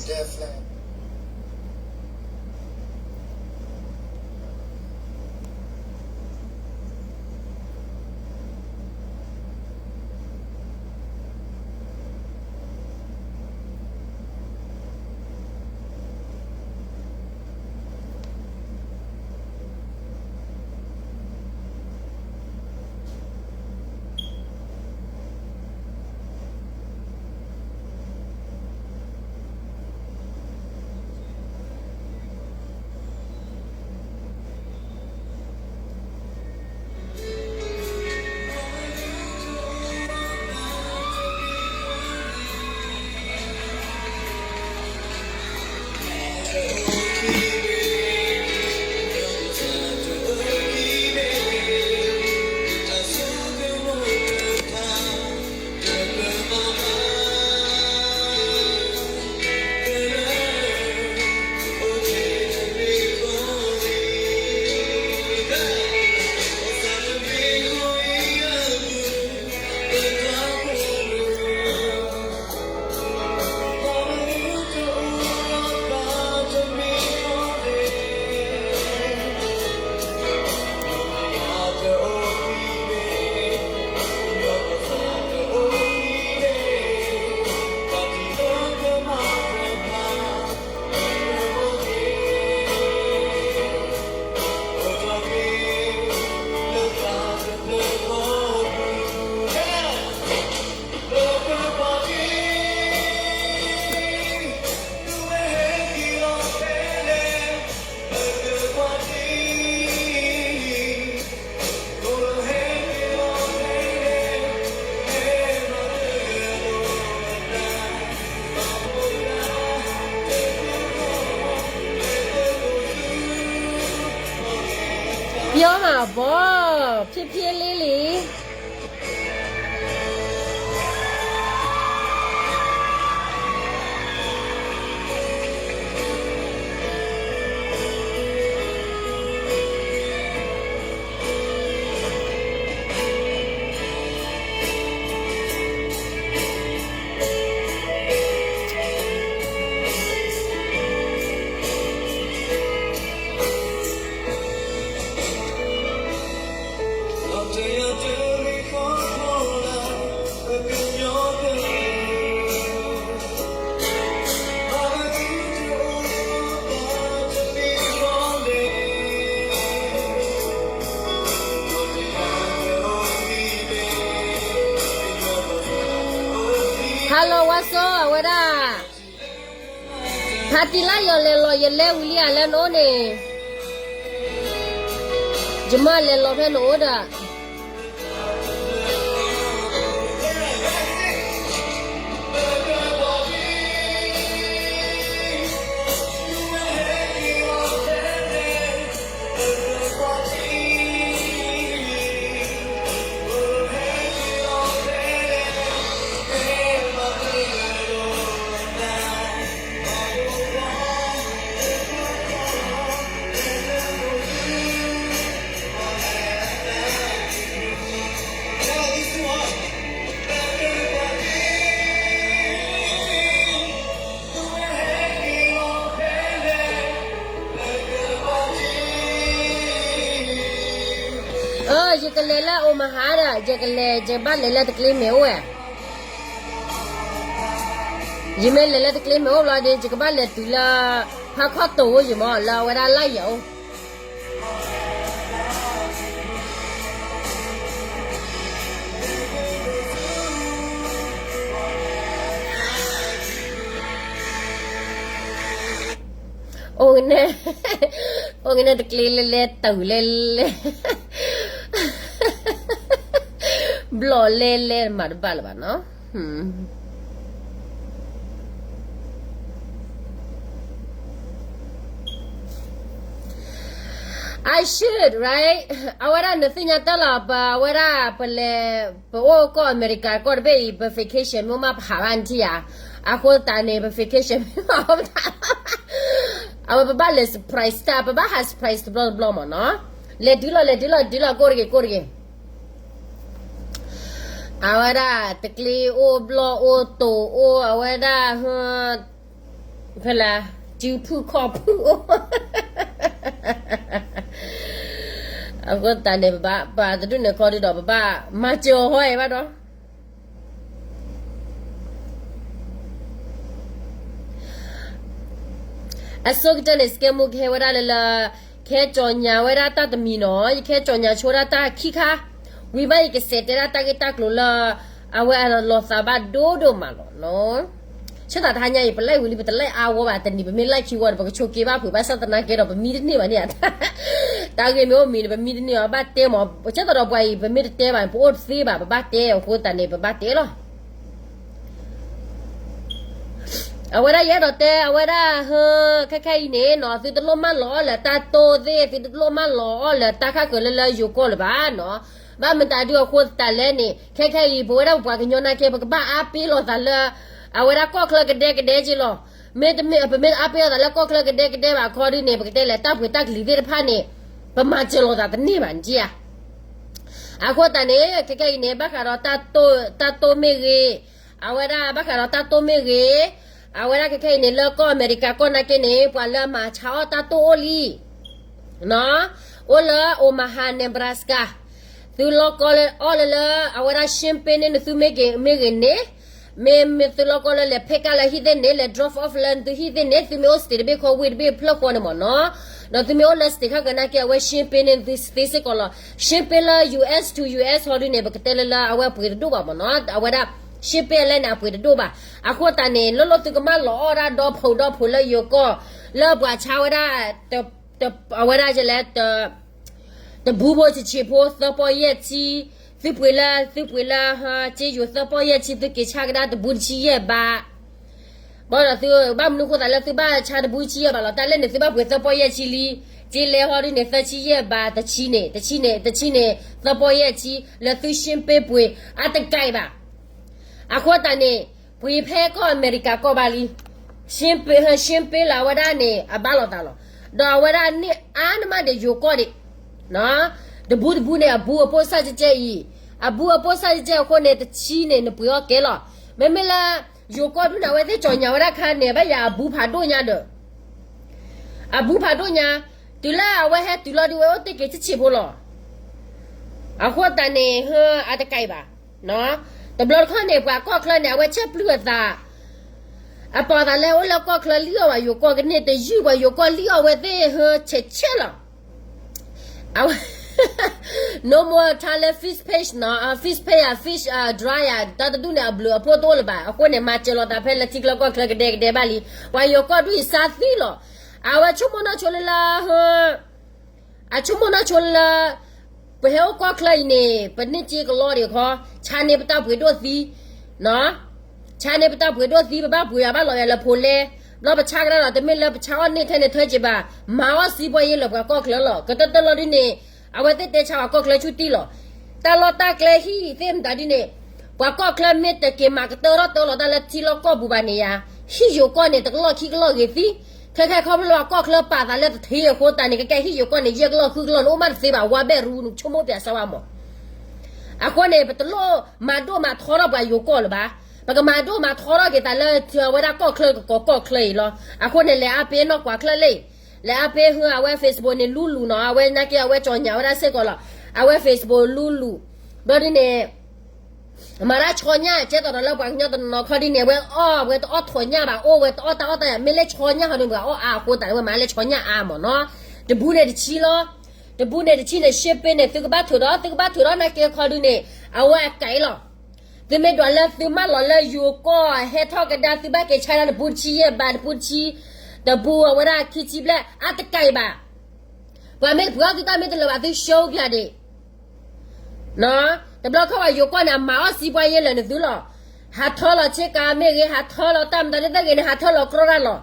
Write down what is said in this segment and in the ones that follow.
ပျီမးဘီ, ဖျ့ဖျ့လံလံ. ဟါလီၤဝါစီ အဝဲဒၣ် ဖါတံၢ်လၢယလဲၤလီၤ ယလဲၤဝံၤလံဧါ လၢနအိၣ်န့ၣ်, ယမၢလဲၤလီၤဖဲနအိၣ်ဒီး ယကလဲၤလၢ Omaha ဒီး ယကလဲၤ ယကဘၣ်လဲၤလၢတကျ့မ့ၢ်အိၣ်ဝဲ, ယမ့ၢ်လဲၤလၢတကျ့မ့ၢ်အိၣ်ဘျီဒီး ယကဘၣ်လဲၤတုၤလၢ ဖါခီတိၢ်အိၣ်ယံၤမး လၢအဝဲဒၣ်လၢယဲၢ်အိၣ် အိၣ်ကနဲ, အိၣ်ကနဲတကျ့လဲၤလဲၤ တုၤလဲၤလဲၤ, ဘျီၣ်လဲၤလဲၤ မၤတဘၣ်လၢၤဘၣ်နီၤ. I should, right? အဝဲဒၣ်နသ့ၣ်ညါတၢ်လီၤ ပအဝဲဒၣ်ပလဲၤ ပအိၣ်ကီၢ်အမဲရကၤကီၢ်တဘ့ၣ်အံၤ ပ vacation မ့ၢ်မးပဟးဘၣ်နထံၣ်ဧါ, အဃိသတးန့ၣ် ပ vacation မ့ၢ်မး အဝဲပဘၣ်လဲၤ surprise တၢ် ပဘၣ်ဟး surprise တဘျီတဘျီမးနီၤ. လဲၤတုၤလီၤ လဲၤတုၤလီၤ တုၤလီၤ ကိးတဂ့ၤ ကိးတဂ့ၤ. အဝဲဒၣ်တကျ့အိၣ် ဘျီၣ်အိၣ် တိၢ်အိၣ် အဝဲဒၣ် ဟ တ ဖဲလၢ စုဖုၣ်ခီၣ်ဖုၣ်အိၣ်, အဃိသတးန့ၣ် ပဘၣ်ပာ်တဒူၣ်န့ၣ်ခီဒုဒီး ပဘၣ်မၤစၢၤဟီၣ်အံၤဘၣ်ဒီး အဆိကတၢၢ်န့ၣ် စကဲမူကဟဲဝဲဒၣ်လၢလၢ ကဟဲကၠီၤညါဝဲဒၣ်တၢ်တမံၤနီၤ, ယကဟဲကၠီၤညါဆိဝဲဒၣ်တၢ်ခံခါ, ဝံၤဘၣ်ယကစးတဲဒၣ်တၢ်ဂ့ၢ်တၢ်ကျိၤလၢ အဝဲအလီၤသးဘၣ်ဒိဒိၣ်မးလီၤနီၤ. ဆၢသးတဟါညါအံၤ ပlikeဝံၤလံ ပတlikeအါဝဲဘၣ်တနံၤ, ပမ့ၢ်likeခံဝံၤဒီး ပကဆိးက့ဘၣ်ဖုးဘၣ်ဆၣ်သနာ်က့ဒီး ပမံတန့ၢ်ဘၣ်န့ၣ်ဧါ. တၢ်ဂ့ၢ်မ့ၢ်အိၣ်မံၤန့ၣ် ပမံတန့ၢ်ဘၣ်, ဘၣ်တဲမး, ဆၢသးဒီးပှၤအံၤ ပမ့ၢ်တတဲဘၣ်န့ၣ် ပအိၣ်တသ့ဘၣ်, ပဘၣ်တဲအဃိသတးန့ၣ် ပဘၣ်တဲလီၤ. အဝဲဒၣ်ယအဲၣ်ဒိးတဲ အဝဲဒၣ်ဟၢ ခဲခဲအံၤန့ၣ်နီၤ, သုတလိၣ်မၢလီၤအီၣ်လၢတၢ်တိၢ်သ့ၣ်, သုတလိၣ်မၢလီၤအီၣ်လၢတၢ်ခးဃၢၤလၢလၢယိၤကီၢ်လၢၤဘၣ်နီၤ. ဘၣ်မတၤဒုအဃိသတးလဲၣ်န့ၣ် ခဲခဲအံၤ ပဝဲဒၣ်ပပှၤကညီနာ်က့ ပကဘၣ်အါပ့ၤလိာ်သးလၢ အဝဲဒၣ်ကီၢ်ချၢကဒဲကဒဲက့လီၤ. မ့တမ့ၢ် ပမ့ၢ်အါပ့ၤလိာ်သးလၢကီၢ်ချၢကဒဲကဒဲဘၣ်အခီဒုန့ၣ် ပကတဲလဲၣ် တၢ်ပှ့ၤတၢ်ကလံၤသ့ၣ်တဖၣ်န့ၣ် ပမၤစၢၤလိာ်သးတန့ၢ်ဘၣ်န့ၣ်ဧါ. အဃိသတးန့ၣ် ခဲခဲအံၤန့ၣ် ဘၣ်ဃးဒီး တၢ်တိၢ်မ့ၢ်ဂ့ၤ, အဝဲဒၣ်ဘၣ်ဃးဒီးတၢ်တိၢ်မ့ၢ်ဂ့ၤ, အဝဲဒၣ်ခဲခဲအံၤန့ၣ် လၢကီၢ်အမဲရကၤကီၢ်နာ်က့န့ၣ် ပှၤလၢမၤဆါအီၣ်တၢ်တိၢ်အိၣ်လံ အိၣ်လၢ Omaha Nebraska, သုလီၢ်ကီၢ်လၢအီၣ်လၢလၢ အဝဲဒၣ် Champaign န့ၣ် နသုမ့ၢ်ဂ့ၤမ့ၢ်ဂ့ၤန့ၣ်, မ့မ့ၢ်သုလီၢ်ကီၢ်လၢလဲၤဖဲးကၣ်လၢဟံၣ်သ့ၣ်န့ၣ် လဲၤ drop off လၢနသုဟံၣ်သ့ၣ်န့ၣ် သုမ့ၢ်အိၣ် state တဘ့ၣ်ခီ ဝ့ၢ်တဘ့ၣ်ဖျၢၣ်ဃီန့ၣ်မ့ၢ်နီၤ, ဒီးသုမ့ၢ်အိၣ်လၢ state ခါကနၣ်က့ အဝဲ Champaign န့ၣ် နသုသ့စ့ၢ်ကီးလီၤ. Champaign လၢ US to US ဟီဒုန့ၣ် ပကတဲလၢလၢ အဝဲပှ့ၤတဒိၣ်ဘၣ်မ့ၢ်နီၤ, အဝဲဒၣ် Champaign အလဲၣ်န့ၣ် အပှ့ၤတဒိၣ်ဘၣ်. အဃိသတးန့ၣ် လၢလီၤသုကမၢလီၤအီၣ်ဒၣ်ဒီဖိဒီဖိလၢယိၤကီၢ် လၢပှၤဆါဝဲဒၣ် အဝဲဒၣ်လဲၣ် တဘူးဖိဆံးဆံးဖိ သၢပီၢ်ယဲၢ်ဆံ, သုပှ့ၤလၢ သုပှ့ၤလၢ က့ယိၤသၢပီၢ်ယဲၢ်ဆံ သုက့ၤဆါကဒါတဘူးတဆံယဲၢ်ဘး, ဘၣ်ဒီးသုဘၣ်မနုၤဃိသးလၢသုဘၣ်ဆါတဘူးတဆံယဲၢ်ဘးလီၤ, တၢ်လဲၣ်န့ၣ် သုဘၣ်ပှ့ၤသၢပီၢ်ယဲၢ်ဆံလံ, က့လဲၤဟီဒုန့ၣ် သၢဆံယဲၢ်ဘး, တဆံန့ၣ် တဆံန့ၣ် တဆံန့ၣ် သၢပီၢ်ယဲၢ်ဆံ လၢသု Champaign ပှ့ၤ အတကဲဘၣ်. အဃိသတးန့ၣ် ပှ့ၤဖဲကီၢ်အမဲရကၤကီၢ်ဘၣ်လံ, Champaign ဟၢ Champaign လၢအဝဲဒၣ်န့ၣ် အဘၣ်လိာ်သးလီၤ. ဒီးအဝဲဒၣ်န့ၣ်အါန့ၢ်မးဒီး ယိၤကီၢ်ဒံး, တဘူးတဘူးန့ၣ် အဘူးအပိၢ်စၢ်ကဲကဲအံၤ, အဘူးအပိၢ်စၢ်ကဲကဲအဃိန့ၣ် တဆံန့ၣ် နပှ့ၤအီၣ်ကဲလီၤ. မ့မ့ၢ်လၢ ယိၤကီၢ်ဒုန့ၣ် အဝဲသ့ၣ်ကၠီၤညါဝဲဒၣ်ခါန့ၣ် ဘၣ်ယၤအဘူးဖးဒိၣ်ညါဒီး အဘူးဖးဒိၣ်ညါ, တုၤလၢအဝဲဟဲတုၤလီၤဒုး ဝဲအိၣ်တ့ၢ်က့ၤဆံးဆံးဖိလီၤ. အဃိသတးန့ၣ် ဟၢ အတကဲဘၣ်. တဘျီတခီၣ်န့ၣ် ပှၤကီၢ်ချၢန့ၣ် အဝဲဆဲးပျုၢ်အသး, အပာ်သးလၢအိၣ်လၢကီၢ်ချၢလံအီၣ်ဘၣ် ယိၤကီၢ်ကန့ၢ်တယုၢ် ပှၤယိၤကီၢ်လံအီၣ်ဝဲသ့ၣ်ဟၢဆဲးဆဲးလီၤ. အဝဲ no more ထါလၢ fish paste နီၤ, fish paste ယါ fish dry ယါ တၢ်တဒူၣ်န့ၣ် အဘျုးအဖှိၣ်တအိၣ်လၢၤဘၣ်. အဃိန့ၣ် မၤစၢၤလိာ်သးဖဲလၢထံကျါကီၢ်ချၢကဒဲကဒဲဘၣ်လံ. ပှၤယိၤကီၢ်ဒုးအံၤစါသံလီၤ. အဝဲဆိကမိၣ်နီၢ်ဆိလၢလၢ အဆိကမိၣ်နီၢ်ဆိလၢ ပဟဲအိၣ်ကီၢ်ချၢအံၤန့ၣ် ပန့ၢ်စ့ကလီဒံးခီ, ဆါန့ၢ်ပတၢ်ပှ့ၤဒိၣ်သံ, ဆါန့ၢ်ပတၢ်ပှ့ၤဒိၣ်သံ ပဘၣ်ပှ့ၤအဘၣ်လီၤဝဲလၢဖိလဲ, ဘျီပဆါကဒါဒီး တမ့ၢ်လၢပဆါအီၣ်န့ၢ်ထဲန့ၣ်ထဲက့ၤဘၣ်, မၤအီၣ်စံးပှၤယ့လၢပှၤကီၢ်ချၢလီၤ. ကတၢၢ်တၢၢ်လီၤဒ်န့ၣ် အဝဲသ့ၣ်တဲဆါပှၤကီၢ်ချၢဆူၣ်တံၢ်လီၤ. တၢ်လီၢ်တၢ်ကျဲဟံၣ်သ့ၣ်မတၤဒ်န့ၣ် ပှၤကီၢ်ချၢမ့ၢ်တက့ၤမၤကတၢၢ်ထီၣ်တၢၢ်လီၤတၢ်လၢထံလီၢ်ကီၢ်ပူၤဘၣ်န့ၣ်ယါ, ဟံၣ်ယိၤကီၢ်န့ၣ် တကလီၢ်ခံကလီၢ်ဂ့ၤသံ, ခဲခဲခီဖျိလၢပှၤကီၢ်ချၢပာ်သးလၢတထံအဃိသတးန့ၣ် ကကဲဟံၣ်ယိၤကီၢ်န့ၣ် ယဲၢ်ကလီၢ်ဃုကလီၢ်န့ၣ် အိၣ်မးတသ့ဘၣ်, ဝါဘဲၣ်ရူ နဆိကမိၣ်ပျးစါဝါမး. အဃိန့ၣ် ပတလိၣ်မၤဒိၣ်မၤထီထီၣ်ပှၤယိၤကီၢ်လၢၤဘၣ်. ပကမၤဒိၣ်မၤထီထီၣ်က့ၤသးလၢ အဝဲဒၣ်ကီၢ်ချၢကကိးကီၢ်ချၢအံၤလီၤ. အဃိန့ၣ် လဲၤအါပ့ၤနီၢ်ကွၢ်ချၢလံ, လဲၤအါပ့ၤဟၢအဝဲ Facebook န့ၣ်လူလူနီၤ, အဝဲနာ်က့အဝဲကၠီညါဝဲဒၣ်စ့ၢ်ကီးလီၤ. အဝဲ Facebook လူလူ, ဘျီဒ်န့ၣ် မၤတၢ်ဆီညၣ် ကဲသိးဒီးလၢပှၤကညီတနီၤခီဒ်န့ၣ် အဝဲအီၣ် အဝဲတအီၣ်ထိးညၣ်ဘၣ်, အိၣ်ဝဲတအီၣ်တၢ်အီၣ်တၢ်ယၤ မ့ၢ်လၢဆီညၣ်ဟီဒ်န့ၣ် ပှၤအီၣ်အါအဃိသတးန့ၣ် ဝဲမၤလၢဆီညၣ်အါမးနီၤ. တဘူးန့ၣ်တဆံလီၤ. တဘူးန့ၣ်တဆံန့ၣ် ရှ့ပ့န့ၣ် သုကဘၣ်ထုးဒီး သုကဘၣ်ထုးဒီးနာ်က့ခီဒ်န့ၣ် အဝဲအကဲလီၤ. သုမ့ၢ်ဒွးလၢသုမၢလီၤလၢယိၤကီၢ်ဟဲထီၣ်ကဒါ သုဘၣ်က့ၤဆါဒၣ်တဘူးတဆံယဲၢ်ဘး တဘူးတဆံ, တဘူးအဝဲဒၣ်ခံဆံဘျဲၣ် အတကဲဘၣ်. ပှၤမ့ၢ်တပှ့ၤအီၣ်သုတၢ်မ့ၢ်တလၢၤဘၣ် သု show ပျးဒံး တဘျီခီၣ်ပှၤယိၤကီၢ်န့ၣ် အမၤအီၣ်စံးပှၤယ့လၢာ်နသုလီၤ. ဟးထၢလီၤဆ့ကၤမ့ၢ်ဂ့ၤ, ဟးထၢလီၤတၢ်မတၤသ့ၣ်ဂ့ၤန့ၣ် ဟးထၢလီၤကြီတၢ်လီၤ.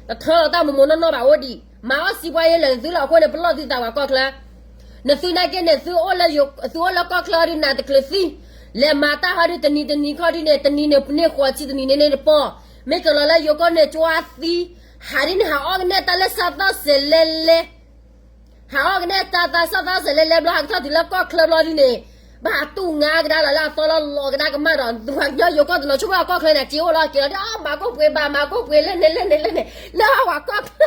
တထၢလီၤတၢ်မိၢ်မိၢ်နီၢ်နီၢ်ဘၣ်အိၣ်ဒံး, မၤအီၣ်စံးပှၤယ့လၢာ်နသုလီၤ. အဃိန့ၣ် ပလီၢ်သုသးပှၤကီၢ်ချၢ, နသုနာ်က့န့ၣ် သုအိၣ်လၢကီၢ်ချၢဒ်နၤတချုးသံ, လဲၤမၤတၢ်ဟီဒ်တနံၤတနံၤခီဒ်န့ၣ် တနံၤန့ၣ်န့ၢ်ဃိးဆံ တနံၤန့ၣ်န့ၢ်တပီၢ်, မ့ၢ်ကလီၤလၢယိၤကီၢ်န့ၣ် ကၠွါသံ, ဟးဒ်န့ၣ် ဟးအီၣ်ကနဲၣ်တၢ်လၢစးသီစဲးလဲလဲ ဟးအီၣ်ကနဲၣ်တၢ်သးစၢ်သးစဲးလဲလဲဘျီ ဟးကထီၣ်တုၤလၢကီၢ်ချၢဘျီဒ်န့ၣ်, ဘၣ်တူၢ်ငါကဒါလီၤလၢအသီလီၤလီၤကဒါကမၣ်ဒီး ပှၤကညီယိၤကီၢ်တနီၤဆိကမိၣ်အကီၢ်ချၢန့ၣ် စ့အိၣ်လီၤက့ၤလီၤဒီး မၤကိၣ်ပှ့ၤဘၣ် မၤကိၣ်ပှ့ၤလၢန့ၣ်လၢန့ၣ်လၢန့ၣ် လၢပှၤကီၢ်ချၢ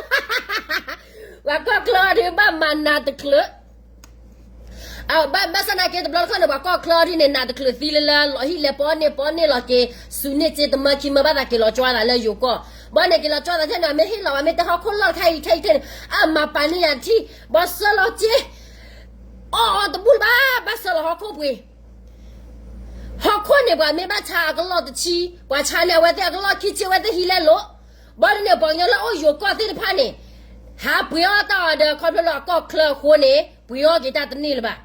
ပှၤကီၢ်ချၢဒုးဘၣ်မၤနးတချုး အဘၣ်ဘၣ်ဆၣ်နာ်က့တဘျီတခီၣ်န့ၣ် ပှၤကီၢ်ချၢဒ်န့ၣ် နးတချုးသံလၢလၢလီၤဟံၣ်လဲၤပီန့ၢ်ပီန့ၢ်လီၤက့ၤ စူၤန့ၢ်စ့တမၢခံမၢဘၣ်သးက့ၤလီၤကၠွသးလၢယိၤကီၢ် ဘၣ်န့ၣ်က့ၤလီၤကၠွသးထဲန့ၣ် မ့ၢ်ဟ့ၣ်လီၤဘၣ် မ့ၢ်တဲဟီၣ်ခိၣ်လီၢ်တခါအံၤခဲအံၤထဲန့ၣ် အမၤပာ်န့ၢ်ယၤတထံၣ် ဘၣ်ဆၢလီၤက့ၤ အီၣ်အီတဘူၣ်လၢၤဘၣ် ဘၣ်ဆၢလီၤဟီၣ်ခိၣ်ပှ့ၤ ဟီၣ်ခိၣ်န့ၣ် ပှၤမ့ၢ်ဘၣ်ဆါအကလီၢ်တဆံ, ပှၤဆါန့ၢ်အဝဲသ့ၣ်အကလီၢ်ခံဆံ အဝဲသ့ၣ်ဟံးလဲၢ်လိၤ. ဘၣ်ဒ်န့ၣ် ပှၤကညီလၢအိၣ်ယိၤကီၢ်သ့ၣ်တဖၣ်န့ၣ် ဟးပှ့ၤအီၣ်တၢ်အီၤဒီး ခီဖျိလၢအကီၢ်ချၢအဃိန့ၣ် ပှ့ၤအီၣ်က့ၤတၢ်တန့ၢ်လၢၤဘၣ်.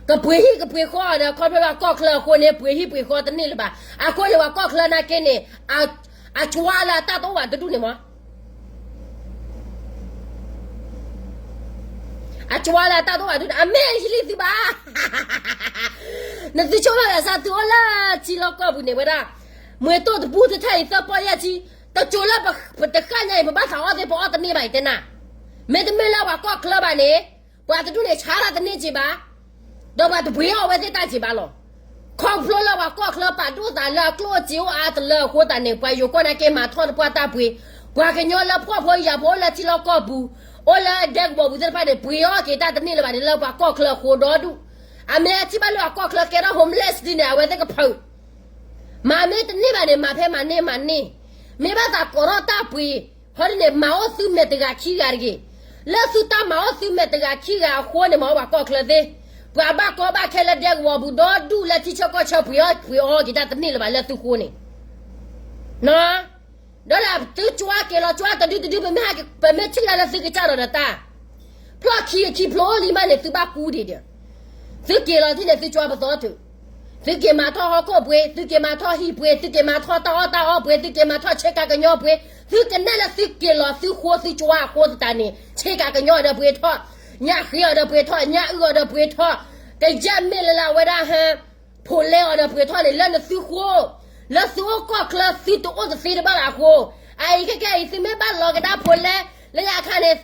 ကပှ့ၤဟံၣ်ကပှ့ၤဃီအီၤဒီး ခီဖျိလၢအကီၢ်ချၢအဃိန့ၣ် ပှ့ၤဟံၣ်ပှ့ၤဃီတန့ၢ်လၢၤဘၣ်. အဃိန့ၣ် ပှၤကီၢ်ချၢနာ်က့န့ၣ် အကၠွါလၢအတၢ်တအိၣ်ဘၣ်တဒူၣ်န့ၣ်မး အကၠွါလၢအတၢ်တအိၣ်ဘၣ်တဒူၣ်န့ၣ် အမ့ၢ်ဟံးလံသုဘၣ် နသုဆိကမိၣ်လၢစးသုအိၣ်လၢထံလီၢ်ကီၢ်ပူၤန့ၣ်ဝဲဒၣ် မှဲၤတိၢ်တပူၤတထၢၣ်အံၤသၢပီၢ်ယဲၢ်ဆံ, တစိၤလၢပတဃၣ်ညါအံၤ ပဘၣ်သးအီၣ်သ့ၣ်ပအီၣ်တန့ၢ်ဘၣ်အံၤတဲနၤ, မ့တမ့ၢ်လၢပှၤကီၢ်ချၢဘၣ်န့ၣ် ပှၤတဒူၣ်န့ၣ်ဆါတၢ်တန့ၢ်က့ၤဘၣ်, ဒီးပှၤတပှ့ၤအီၣ်ဝဲသ့ၣ်တၢ်က့ၤဘၣ်လီၤ. ခီဖျိလၢပှၤကီၢ်ချၢပာ်ဒိၣ်သးလၢအကျိၣ်အစ့အိၣ်အါတလၢအဃိသတးန့ၣ် ပှၤယိၤကီၢ်နာ်က့မၤထီၣ်တပှၢ်တၢ်ပှ့ၤ, ပှၤကညီလၢဖှီၣ်ဖိယာ်ဖိအိၣ်လၢထံလီၢ်ကီၢ်ပူၤ, အိၣ်လၢဒဲကဝီၤပူၤသ့ၣ်တဖၣ်န့ၣ် ပှ့ၤအီၣ်က့ၤတၢ်တန့ၢ်လၢၤဘၣ်န့ၣ် လၢပှၤကီၢ်ချၢအဃိဒီဒူၣ်, အမ့ၢ်အထံၣ်ဘၣ်လၢပှၤကီၢ်ချၢကဲထီၣ် homeless ဒ်န့ၣ် အဝဲသ့ၣ်ကဖုး မၤမ့ၢ်တန့ၢ်ဘၣ်န့ၣ် မၤဖဲမၤန့ၢ်မၤန့ၢ်, မ့ၢ်ဘၣ်သးကိးထီၣ်တၢ်ပှ့ၤ, ဟီဒ်န့ၣ် မၤအိၣ်သုမဲာ်တဂၤခံဂၤတဂ့ၤ, လၢသုတၢ်မၤအိၣ်သုမဲာ်တဂၤခံဂၤအဃိန့ၣ် မၤအိၣ်ပှၤကီၢ်ချၢသ့, ပှၤဘၣ်ကီဘၣ်ခဲလၢဒဲကဝီၤပူၤဒီဒူၣ်လၢထံဆၢကီၢ်ဆၢပှ့ၤအီၣ်ပှ့ၤအီၣ်က့ၤတၢ်တန့ၢ်လၢၤဘၣ်လၢသုဃိန့ၣ် ဒီးလၢသုကၠွါက့ၤလီၤကၠွါတဒုတဒု ပမ့ၢ်ထံၣ်လၢလၢသုကစၢ်ဒီးတၢ်, ဖျီၣ်ခံအခံဖျိလံမးန့ၣ် သုဘၣ်ကူဒံးဒီး, သုက့ၤလီၤထံၣ်န့ၣ် သုကၠွါပသီထုး, သုက့ၤမၤထီၣ်ဟီၣ်ခိၣ်ပှ့ၤ, သုက့ၤမၤထီၣ်ဟံၣ်ပှ့ၤ, သုက့ၤမၤထီၣ်တၢ်အီၣ်တၢ်အီပှ့ၤ, သုက့ၤမၤထီၣ်ဆ့ကၤကညီပှ့ၤ, သုကနဲၣ်လၢသုက့ၤလီၤသုဃိသုကၠွါအဃိသတးန့ၣ် ဆ့ကၤကညီအီၤဒီးပှ့ၤထီၣ်, ညၣ်ဃ့အီၤဒီးပှ့ၤထီၣ်, ညၣ်အုၣ်အီၤဒီးပှ့ၤထီၣ်, ကယဲၢ်မ့ၢ်လၢလၢအဝဲဒၣ်ဟဲ ဖိးလဲအီၤဒီးပှ့ၤထီၣ်န့ၣ် လၢနသုဃိ, လၢသုအိၣ်ကီၢ်ချၢသုတအိၣ်တသ့တဘၣ်လၢအဃိ, အအံၤခဲကဲအံၤ သုမ့ၢ်ဘၣ်လီၤကဒါဖိးလဲ, လၢညါအခါန့ၣ်,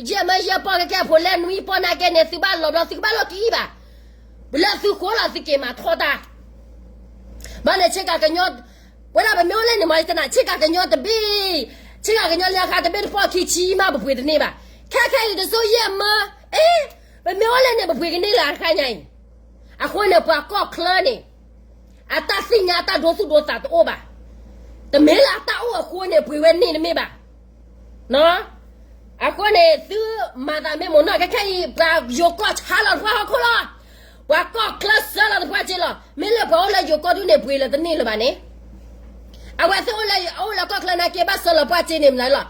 ယဲၢ်မၢယဲၢ်ပီၢ်ခဲကဲဖိးလဲနွံပီၢ်နာ်က့န့ၣ် သုဘၣ်လီၤဘျီသုကဘၣ်လိၣ်ကအံၣ်ဘၣ်, လၢသုဃိလီၤသုက့ၤမၤထီၣ်တၢ် ဘၣ်န့ၣ်ဆ့ကၤကညီ, ဝဲဒၣ်ပမ့ၢ်အိၣ်လဲၣ်န့ၣ် မ့ၢ်တနၤ ဆ့ကၤကညီတဘ့ၣ်, ဆ့ကၤကညီလၢအခါတဘ့ၣ်တပီၢ်ခံဆံမးပပှ့ၤတန့ၢ်ဘၣ်, ခဲခဲအံၤတစိယဲၢ်မၢ, အ့, ပမ့ၢ်အိၣ်လဲၣ်န့ၣ် ပပှ့ၤကန့ၢ်လၢအခါညါအံၤ, အဃိန့ၣ် ပှၤကီၢ်ချၢန့ၣ် အတၢ်သ့ၣ်ညါတၢ်ဒိသူၣ်ဒိသးတအိၣ်ဘၣ်, တမ့ၢ်လၢအတၢ်အိၣ်အဃိန့ၣ် ပှ့ၤဝဲန့ၢ်တမ့ၢ်ဘၣ် အဃိန့ၣ် သုမၤသးမ့ၢ်မ့ၢ်နီၢ်ခဲခဲအံၤ ပှၤယိၤကီၢ်ဆါလီၤတပှၢ်ဟီၣ်ခိၣ်လီၤ, ပှၤကီၢ်ချၢဆှၢလီၤတပှၢ်စ့လီၤ, မ့ၢ်လၢပှၤအိၣ်လၢယိၤကီၢ်ဒုးန့ၣ် ပှ့ၤလၢတန့ၢ်လၢၤဘၣ်န့ၣ်, အဝဲသ့ၣ်အိၣ်လၢ အိၣ်လၢကီၢ်ချၢနာ်က့ ဘၣ်ဆှၢလီၤပှၢ်စ့န့ၣ်မနုၤလီၤ,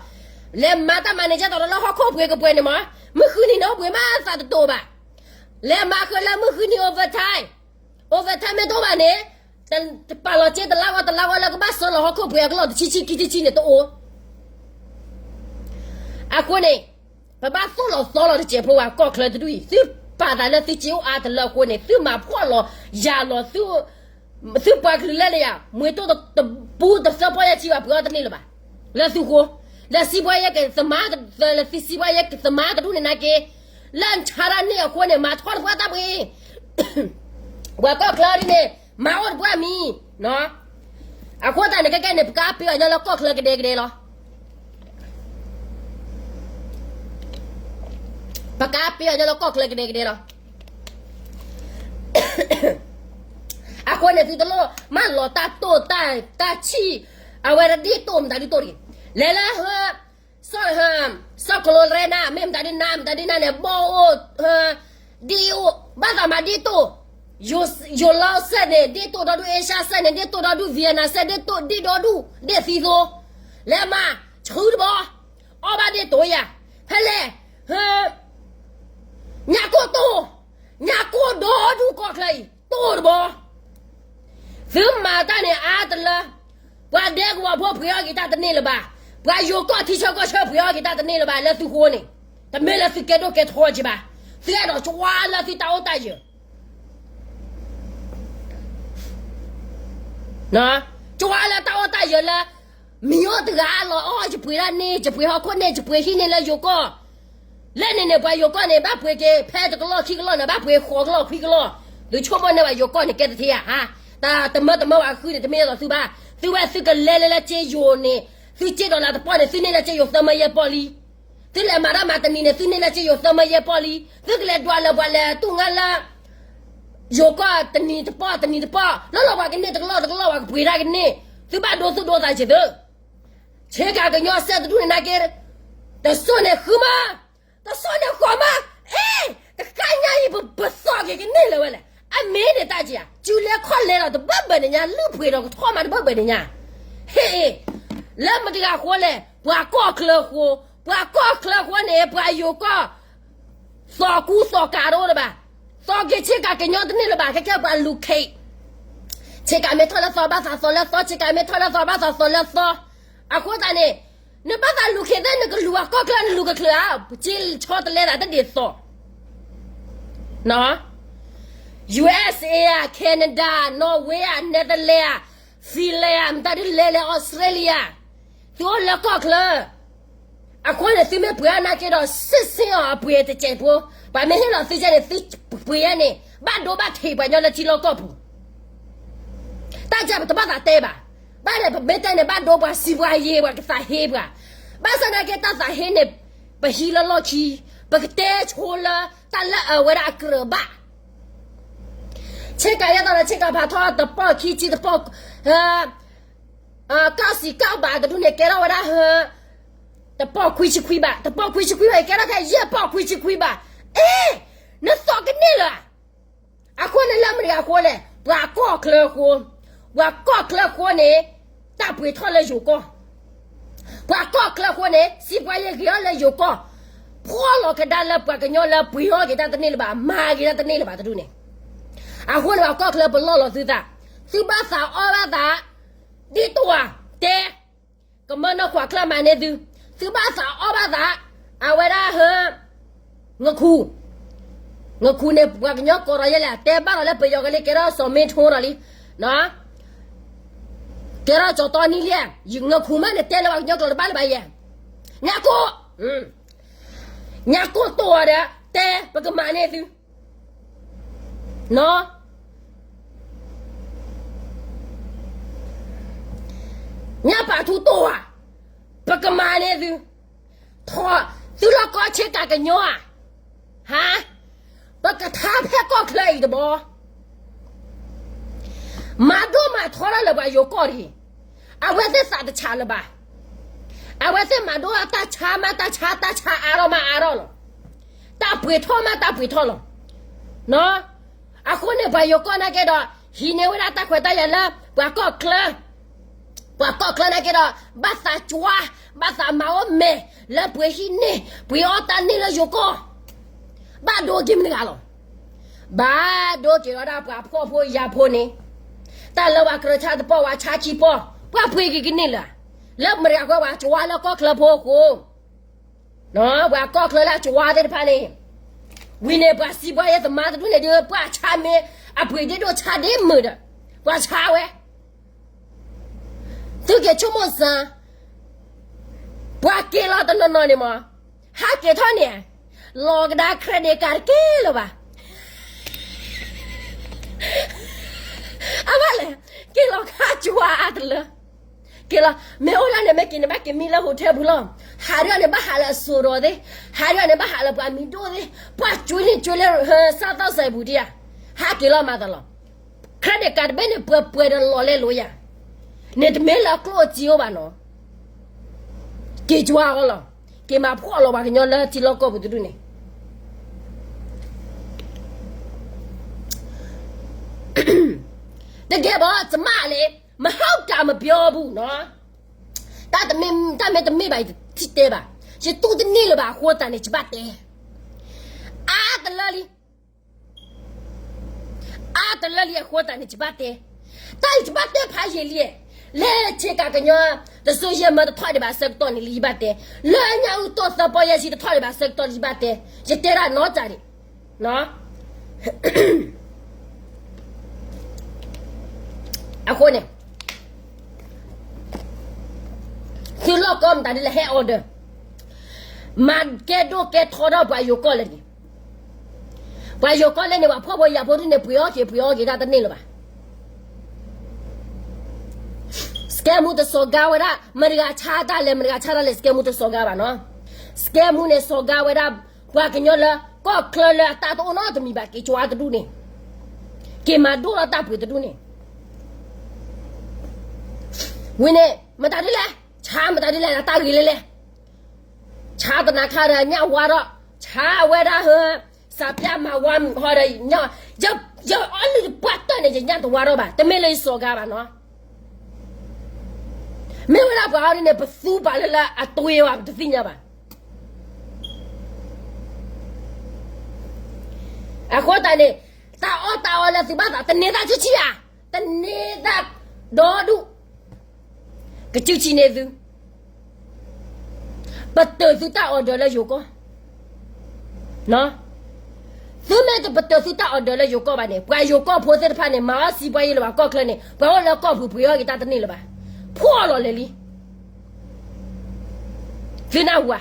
လဲၤမၤတၢ်မၤန့ၣ် ကဲသိးလၢဟီၣ်ခိၣ်ပှ့ၤကပှဲၤန့ၣ်မး, မုၢ်ဃုနံၤန့ၣ် အိၣ်ပှ့ၤမးသးတတိၤဘၣ်, လဲၤမၤဃုာ်လၢမုၢ်ဃုနံၤ overtime, overtime မ့ၢ်တအိၣ်ဘၣ်န့ၣ်, တပာ်လီၤစ့တလါဂီၢ်တလါဂီၢ်လၢကဘၣ်ဆှၢလီၤဟီၣ်ခိၣ်ပှ့ၤ အကလီၢ်တဆံဆံခံဆံဆံန့ၣ်တအိၣ် အဃိန့ၣ်, ပဘၣ်သိၣ်လီၤသီလီၤတစဲးဖိဝဲကီၢ်ချၢတဒူၣ်အံၤ သုပာ်သးလၢသုစ့အိၣ်အါတလၢအဃိန့ၣ် သုမၤဖှီၣ်လီၤယၤလီၤ သုပှၤကလုာ်လၢန့ၣ်ယါ မှဲၤတိၢ်တပူတသၢပီၢ်ယဲၢ်ဆံဘၣ်ပှ့ၤအီၣ်တန့ၢ်လၢၤဘၣ်, လၢသုဃိ, လၢစံးဘှါယဲၢ်ကသမါ, လၢသုစံးဘှါယဲၢ်ကသမါတဒူၣ်န့ၣ်နာ်က့, လၢနဆါတၢ်န့ၢ်အဃိန့ၣ် မၤထီၣ်တပှၢ်တၢ်ပှ့ၤ ပှၤကီၢ်ချၢဒ်န့ၣ် မၤအိၣ်တပှၢ်မံၤ, အဃိသတးန့ၣ် ခဲကဲန့ၣ် ပကပ့ၤအီၤညီလၢကီၢ်ချၢကဒဲကဒဲလီၤ. ပကပ့ၤအီၤညီလၢကီၢ်ချၢကဒဲကဒဲလီၤ. အဃိန့ၣ် သုတလိၣ်မၤလီၤတၢ်တိၢ်တၢ်ဆံၣ်, အဝဲဒၣ်ဒ်တိၢ်မတၤဒ်တိၢ်တဂ့ၤ, လဲၤလၢ စီၣ်ကလိၤရဲနၤ မ့ၢ်မတၤဒ်နၤ မတၤဒ်နၤန့ၣ် ဘီၣ်အိၣ်, ဒ်အိၣ် ဘၣ်သးမၤဒ်တိၢ်, ယိၤလီၤစဲန့ၣ် ဒ်တိၢ်ဒီဒူၣ် အ့ရှါစဲန့ၣ် ဒ်တိၢ်ဒီဒူၣ် Vietnam စဲ ဒ်တိၢ်ဒ်ဒီဒူၣ် ဒ်သံသိ, လဲၤမၤ ဆှုတဘီ, အီၣ်ဘၣ်ဒ်တိၢ်ယၤ, ဖဲလဲၣ်, ညၣ်ကိၢ်တိၢ်, ညၣ်ကိၢ်ဒီဒူၣ်ကီၢ်ချၢအံၤ တိၢ်တဘီ သုမၤတၢ်န့ၣ်အါတလၢ, ပှၤဒဲကဝီၤဖိပှ့ၤအီၣ်က့ၤတၢ်တန့ၢ်လၢၤဘၣ်, ပှၤယိၤကီၢ်ထံဆၢကီၢ်ဆၢပှ့ၤအီၣ်က့ၤတၢ်တန့ၢ်လၢၤဘၣ်လၢသုဃိန့ၣ်, တမ့ၢ်လၢသုကဲဒိၣ်ကဲထီက့ၤဘၣ်, သုအဲၣ်ဒိးကွၢ်လၢသုတၢ်အိၣ်တၢ်ယၢၤ ကွၢ်လၢတၢ်အိၣ်တၢ်ယၢၤလၢ မံၤအိၣ်တဂၤအလီၤအီၣ် ယပှ့ၤတၢ်န့ၢ် ယပှ့ၤဟီၣ်ခိၣ်န့ၢ် ယပှ့ၤဟံၣ်န့ၢ်လၢယိၤကီၢ်, လၢန့ၣ်န့ၣ် ပှၤယိၤကီၢ်န့ၣ် ဘၣ်ပှ့ၤက့ၤ ဖဲတကလီၢ်ခံကလီၢ်န့ၣ် ဘၣ်ပှ့ၤဃိးကလီၢ်ခွံကလီၢ်, သုဆိကမိၣ်န့ၢ်ဘၣ်ယိၤကီၢ်န့ၣ်ကဲတထံဧါ, တၢ်တမၢတမၢဘၣ်ဃုန့ၣ် တမ့ၢ်သိးသုဘၣ်. သုဝဲသုကလဲၤလၢလၢကၠ့ယိၤန့ၣ်, သုကၠ့ဒီးလၢတပီၢ်န့ၣ် သုန့ၢ်လၢကၠ့ယိၤသၢမၢယဲၢ်ပီၢ်လံ. သုလဲၤမၤတၢ်မၤတနံၤန့ၣ် သုန့ၢ်လၢကၠ့ယိၤသၢမၢယဲၢ်ပီၢ်လံ. သုကလဲၤဒွးလၢပှၤလဲၤတူၢ်ငါလၢ ယိၤကီၢ်တနံၤတပီၢ်တနံၤတပီၢ်, လီၤလီၤပှၤကန့ၢ်တကလီၢ်တကလီၢ် ပှၤကပှ့ၤတၢ်ကန့ၢ်, သုဘၣ်ဒိသူၣ်ဒိသးစ့ၢ်သု. ဆ့ကၤကညီစဲတဒူၣ်န့ၣ်နာ်က့, တစိၢ်န့ၣ်ဃုမး, တစိၢ်န့ၣ်ဃိးမး, အ့, တဃၣ်ညါအံၤ ပပသီၣ်က့ၤကန့ၢ်လၢၤဝဲလဲၣ်. အမ့ၢ်န့ၣ်တၢ်က့ဧါ, စုလဲခီၣ်လဲဒီးတဘၢၣ်ဘၢၣ်န့ၣ်ညါ, လုၢ်ပှ့ၤဒီးကထီၣ်မးတဘၢၣ်ဘၢၣ်န့ၣ်ညါ. ဟ့ၣ်, လၢမတၤတဂၤဃိလဲၣ်, ပှၤကီၢ်ချၢဃိ, ပှၤကီၢ်ချၢဃိန့ၣ် ပှၤယိၤကီၢ် သီၣ်ကူသီၣ်ကၤတအိၣ်လၢၤဘၣ်. သီၣ်က့ၤဆ့ကၤကညီတန့ၢ်လၢၤဘၣ်, ခဲကဲပှၤလူၤခ့း. ဆ့ကၤမ့ၢ်ထီၣ်လၢသီဘၣ်သးသီၣ်လၢသီ, ဆ့ကၤမ့ၢ်ထီၣ်လၢသီဘၣ်သးသီၣ်လၢသီ. အဃိသတးန့ၣ်, နဘၣ်သးလူၤခ့းသ့ၣ် နကလူၤအကီၢ်ချၢ နလူၤကချၢဧါ, ပကဆီတလဲသးတဒ်သိး ယူဢ့စ်အ့ ဧါ, Canada, Norway ဧါ, Netherlands ဧါ, Finland ဧါ, မတၤဒ်လဲၣ်လဲၣ် Australia, သုအိၣ်လၢကီၢ်ချၢ. အဃိန့ၣ် သုမ့ၢ်ပှ့ၤအါနာ်က့ဒီး စစ်ဆင်အောင် အပှ့ၤတစဲးဖိ, ပှၤမ့ၢ်ဟ့ၣ်လီၤသုကဲန့ၣ် သုပှ့ၤယဲန့ၣ် ဘၣ်ဒိဘၣ်ထံးပှၤကညီလၢထံလီၢ်ကီၢ်ပူၤ. တၢ်ကဲပတဘၣ်သးတဲဘၣ်. ဘၣ်န့ၣ် ပမ့ၢ်တဲန့ၣ် ဘၣ်ဒိပှၤစံးပှၤယဲၤပှၤကသးဟ့ပှၤ. ဘၣ်ဆၣ်နာ်က့တၢ်သးဟ့န့ၣ် ပဟံးလၢလီၢ်ခံ, ပကတဲဆိလၢတၢ်လၢအဝဲဒၣ်အကြၢးဘၣ်. ဆ့ကၤယဲၢ်သီဒီးဆ့ကၤဖးထီၣ်တပီၢ်ခံဆံတပီၢ်, ကၣ်စံးကၣ်ဘၣ်တဒူၣ်န့ၣ် ကဲထီၣ်ဝဲဒၣ်ဟၢ တပီၢ်ခွံဆံခွံဘၣ်, တပီၢ်ခွံဆံခွံဘၣ် ကဲထီၣ်ဖဲယဲၢ်ပီၢ်ခွံဆံခွံဘၣ်. အ့, နသီၣ်ကန့ၢ်လၢၤဧါ. အဃိန့ၣ်လၢမတၤတဂၤဃိလဲၣ်, ပှၤကီၢ်ချၢဃိ, ပှၤကီၢ်ချၢဃိန့ၣ် တၢ်ပှ့ၤထီၣ်လၢယိၤကီၢ်, ပှၤကီၢ်ချၢဃိန့ၣ် စံးပှၤယဲၤဂ့ၤအီၤလၢယိၤကီၢ်, ဖှီၣ်လီၤကဒါလၢပှၤကညီလၢပှ့ၤအီၣ်က့ၤတၢ်တန့ၢ်လၢၤဘၣ်, မၤက့ၤတၢ်တန့ၢ်လၢၤဘၣ်တဒူၣ်န့ၣ်. အဃိန့ၣ် ပှၤကီၢ်ချၢပလီၢ်လီၤသုသး, သုဘၣ်သးအီၣ်ဘၣ်သး, ဒ်သိးဧါ, တဲ ကမၢနီၢ်ခွးချၢမၤန့ၢ်သု, သုဘၣ်သးအီၣ်ဘၣ်သး, အဝဲဒၣ်ဟၢ, ငခူ, ငခူန့ၣ် ပှၤကညီကိးဒီးယဲလဲၣ်, တဲဘၣ်ဒီးလၢပယီၤကလံၤ ကဲထီၣ်စီၤမ့ထိဒီးလံ, ကဲထီၣ်စီၤတီနံလံ, ငခူမးန့ၣ် တဲလၢပှၤကညီကျိာ်တဘၣ်လၢၤဘၣ်ယဲ, ညါကိၢ်, ညါကိၢ်တိၢ်အီၤဒီး တဲပကမၤန့ၢ်သု နီၢ်, ညၣ်ပာ်ထူတိၢ်ဧါ, ပကမၤန့ၢ်သု, ထီၣ်, သုလီၢ်ကီၢ်ဆ့ကၤကညီဧါ, ဟါ, ပကထါဖဲကီၢ်ချၢအံၤတဘျီ, မၤဒိၣ်မၤထီတၢ်လၢပှၤယိၤကီၢ်တဂ့ၤ, အဝဲသ့ၣ်သးတဆးလၢၤဘၣ်, အဝဲသ့ၣ်မၤဒိၣ်တၢ်ဆါမးတၢ်ဆါ တၢ်ဆါအါထီၣ်မးအါထီၣ်လီၤ, တၢ်ပှ့ၤထီၣ်မးတၢ်ပှ့ၤထီၣ်လီၤ. အဃိန့ၣ် ပှၤယိၤကီၢ်နာ်က့ဒီး ဟံးန့ၢ်ဝဲဒၣ်တၢ်ခွဲးတၢ်ယာ်လၢ ပှၤကီၢ်ချၢ, ပှၤကီၢ်ချၢနာ်က့ဒီး ဘၣ်သးကွၢ်, ဘၣ်သးမၤအိၣ်မဲာ် လၢပှ့ၤဟံးန့ၢ် ပှ့ၤအီၣ်တၢ်န့ၢ်လၢယိၤကီၢ်, ဘၣ်ဒိက့ၤမတၤတဂၤလီၤ. ဘၣ်ဒိက့ၤဝဲဒၣ်ပှၤဖှီၣ်ဖိယာ်ဖိန့ၣ်, တၢ်လၢပှၤကြၢးဆါတပီၢ် ပှၤဆါခံပီၢ်, ပှၤပှ့ၤက့ၤကန့ၢ်လၢၤ, လၢမတၤတဂၤဃီ ပှၤကွၢ်လၢကီၢ်ချၢဖိအဃိ ပှၤကီၢ်ချၢလၢအကွၢ်သ့ၣ်တဖၣ်န့ၣ်, ဝံၤန့ၣ် ပှၤစံးပှၤယဲၢ်သမါတဒူၣ်န့ၣ်ဒီး ပှၤဆါမ့ၢ်အပှ့ၤဒ့ဒိၣ်ဆါဒ့မုာ်ဒီး ပှၤဆါဝဲ, သုက့ၤဆိကမိၣ်စၢ်, ပှၤက့ၤလီၤတနီၤနီၤန့ၣ်မး, ဟးက့ၤထီၣ်န့ၣ်, လီၤကဒါ credit card တက့ၢ်လၢၤဘၣ်. အဘၣ်လဲၣ်, က့ၤလီၤခါကွၢ်အါတလၢ က့ၤလီၤ, မ့ၢ်အိၣ်လၢန့ၣ် မ့ၢ်က့ၤန့ၣ် ဘၣ်က့ၤမံလၢ hotel ပူၤလီၤ. ဟးဒ်န့ၣ် ဘၣ်ဟးလၢအစိၤဒီးသ့ၣ်, ဟးဒ်န့ၣ် ဘၣ်ဟးလၢပှၤမံၤဒိၣ်သ့ၣ်, ပှၤကွၢ်န့ၣ်ကွၢ်လၢ စးသီၣ်စဲးပူၤဒံးဧါ, ဟးက့ၤလီၤမၤသးလီၤ. credit card တဘ့ၣ်န့ၣ် ပှဲၤပှဲၤဒီးလီၤလဲလိာ်ယၤ, န့ၣ်တမ့ၢ်လၢကျိၣ်စ့အိၣ်ဘၣ်နီၤ. က့ၤကွၢ်အီၤလီၤ, က့ၤမၤဖှီၣ်လီၤပှၤကညီလၢထံလီၢ်ကီၢ်ပူၤတဒူၣ်န့ၣ် တကဲဘၣ် ကျမလေး, မဟုတ်တာမပြောဘူးနော်. တၢ်တမ့ၢ်, တၢ်မ့ၢ်တမ့ၢ်ဘၣ် ယတတဲဘၣ်, ယတူၢ်တန့ၢ်လၢၤဘၣ်အဃိသတးန့ၣ် ယဘၣ်တဲ, အါတလၢလံ, အါတလၢလံအဃိသတးန့ၣ် ယဘၣ်တဲ, တၢ်အံၤယဘၣ်တဲဖးယံာ်လံ, လၢဆ့ကၤကညီ တစိၤယဲၢ်မၢတထီၣ်ဒံးဘၣ်ဆၢကတီၢ်န့ၣ်လံ ယဘၣ်တဲ, လၢညါအူတီၢ်သၢပီယဲၢ်ဆံတထီၣ်ဒံးဘၣ်ဆၢကတီၢ်လံ ယဘၣ်တဲ, ယတဲဒၣ်နီတဂၤဒံး အဃိန့ၣ် သုလီၢ်ကီၢ်မတၤဒ်လဲၣ် ဟဲ order, မၤကဲဒိၣ်ကဲထီထီၣ်ပှၤယိၤကီၢ်လၢန့ၣ်, ပှၤယိၤကီၢ်လဲၣ်န့ၣ် ပှၤဖှီၣ်ဖိယာ်ဖိဒ်န့ၣ် ပှ့ၤအီၣ်က့ၤ ပှ့ၤအီၣ်က့ၤတၢ်တန့ၢ်လၢၤဘၣ်. စကဲမူတစီၤကါဝဲဒၣ် မတၤဂၤဆါတၢ်လဲၣ် မတၤဂၤဆါတၢ်လဲၣ် စကဲမူတစီၤကါဘၣ်နီၤ. စကဲမူန့ၣ် စီၤကါဝဲဒၣ် ပှၤကညီလၢ ကီၢ်ချၢလၢအတၢ်တအိၣ်နီတမံၤဘၣ် က့ၤကၠွါတဒူၣ်န့ၣ်, က့ၤမၤဒိၣ်လီၤတၢ်ပှ့ၤတဒူၣ်န့ၣ် ဝံၤန့ၣ် မတၤဒ်လဲၣ်, ဆါမတၤဒ်လဲၣ် အတၢ်ဂ့ၤလဲၣ်လဲၣ်. ဆါသနာ်ခါဒီးညၣ်ဝါထီၣ်, ဆါဝဲဒၣ်ဟၢ, စးပျၢ်မၤဝါဟီဒီး, ယအီလုၢ်တပှၢ်တၢၢ်န့ၣ် ယညၣ်တဝါထီၣ်ဘၣ်, တမ့ၢ်လၢယစီၤကါဘၣ်နီၤ. မ့ၢ်ဝဲဒၣ်ပှၤအီၤဒ်န့ၣ် ပသူပာ်လၢလၢအသွံၣ်ဝဲ ပတသ့ၣ်ညါဘၣ်. အဃိသတးန့ၣ် တၢ်အီၣ်တၢ်အီလၢသုဘၣ်သး တန့ၢ်သးဆံးဆံးဧါ, တန့ၢ်သးဒီဒူၣ်, ကစုၣ်ဆံးန့ၢ်သု, ပတုာ်သုတၢ် order လၢယိၤကီၢ်, သုမ့ၢ်တပတုာ်သုတၢ် order လၢယိၤကီၢ်ဘၣ်န့ၣ် ပှၤယိၤကီၢ်ဖိသ့ၣ်တဖၣ်န့ၣ် မၤအီၣ်စံးပှၤယ့လၢၤဘၣ် ကီၢ်ချၢန့ၣ် ပှၤအိၣ်လၢကီၢ်ပူၤပှ့ၤအီၣ်က့ၤတၢ်တန့ၢ်လၢၤဘၣ်, ဖှီၣ်လီၤလဲၤလံ. သုနၢ်ဟူဧါ,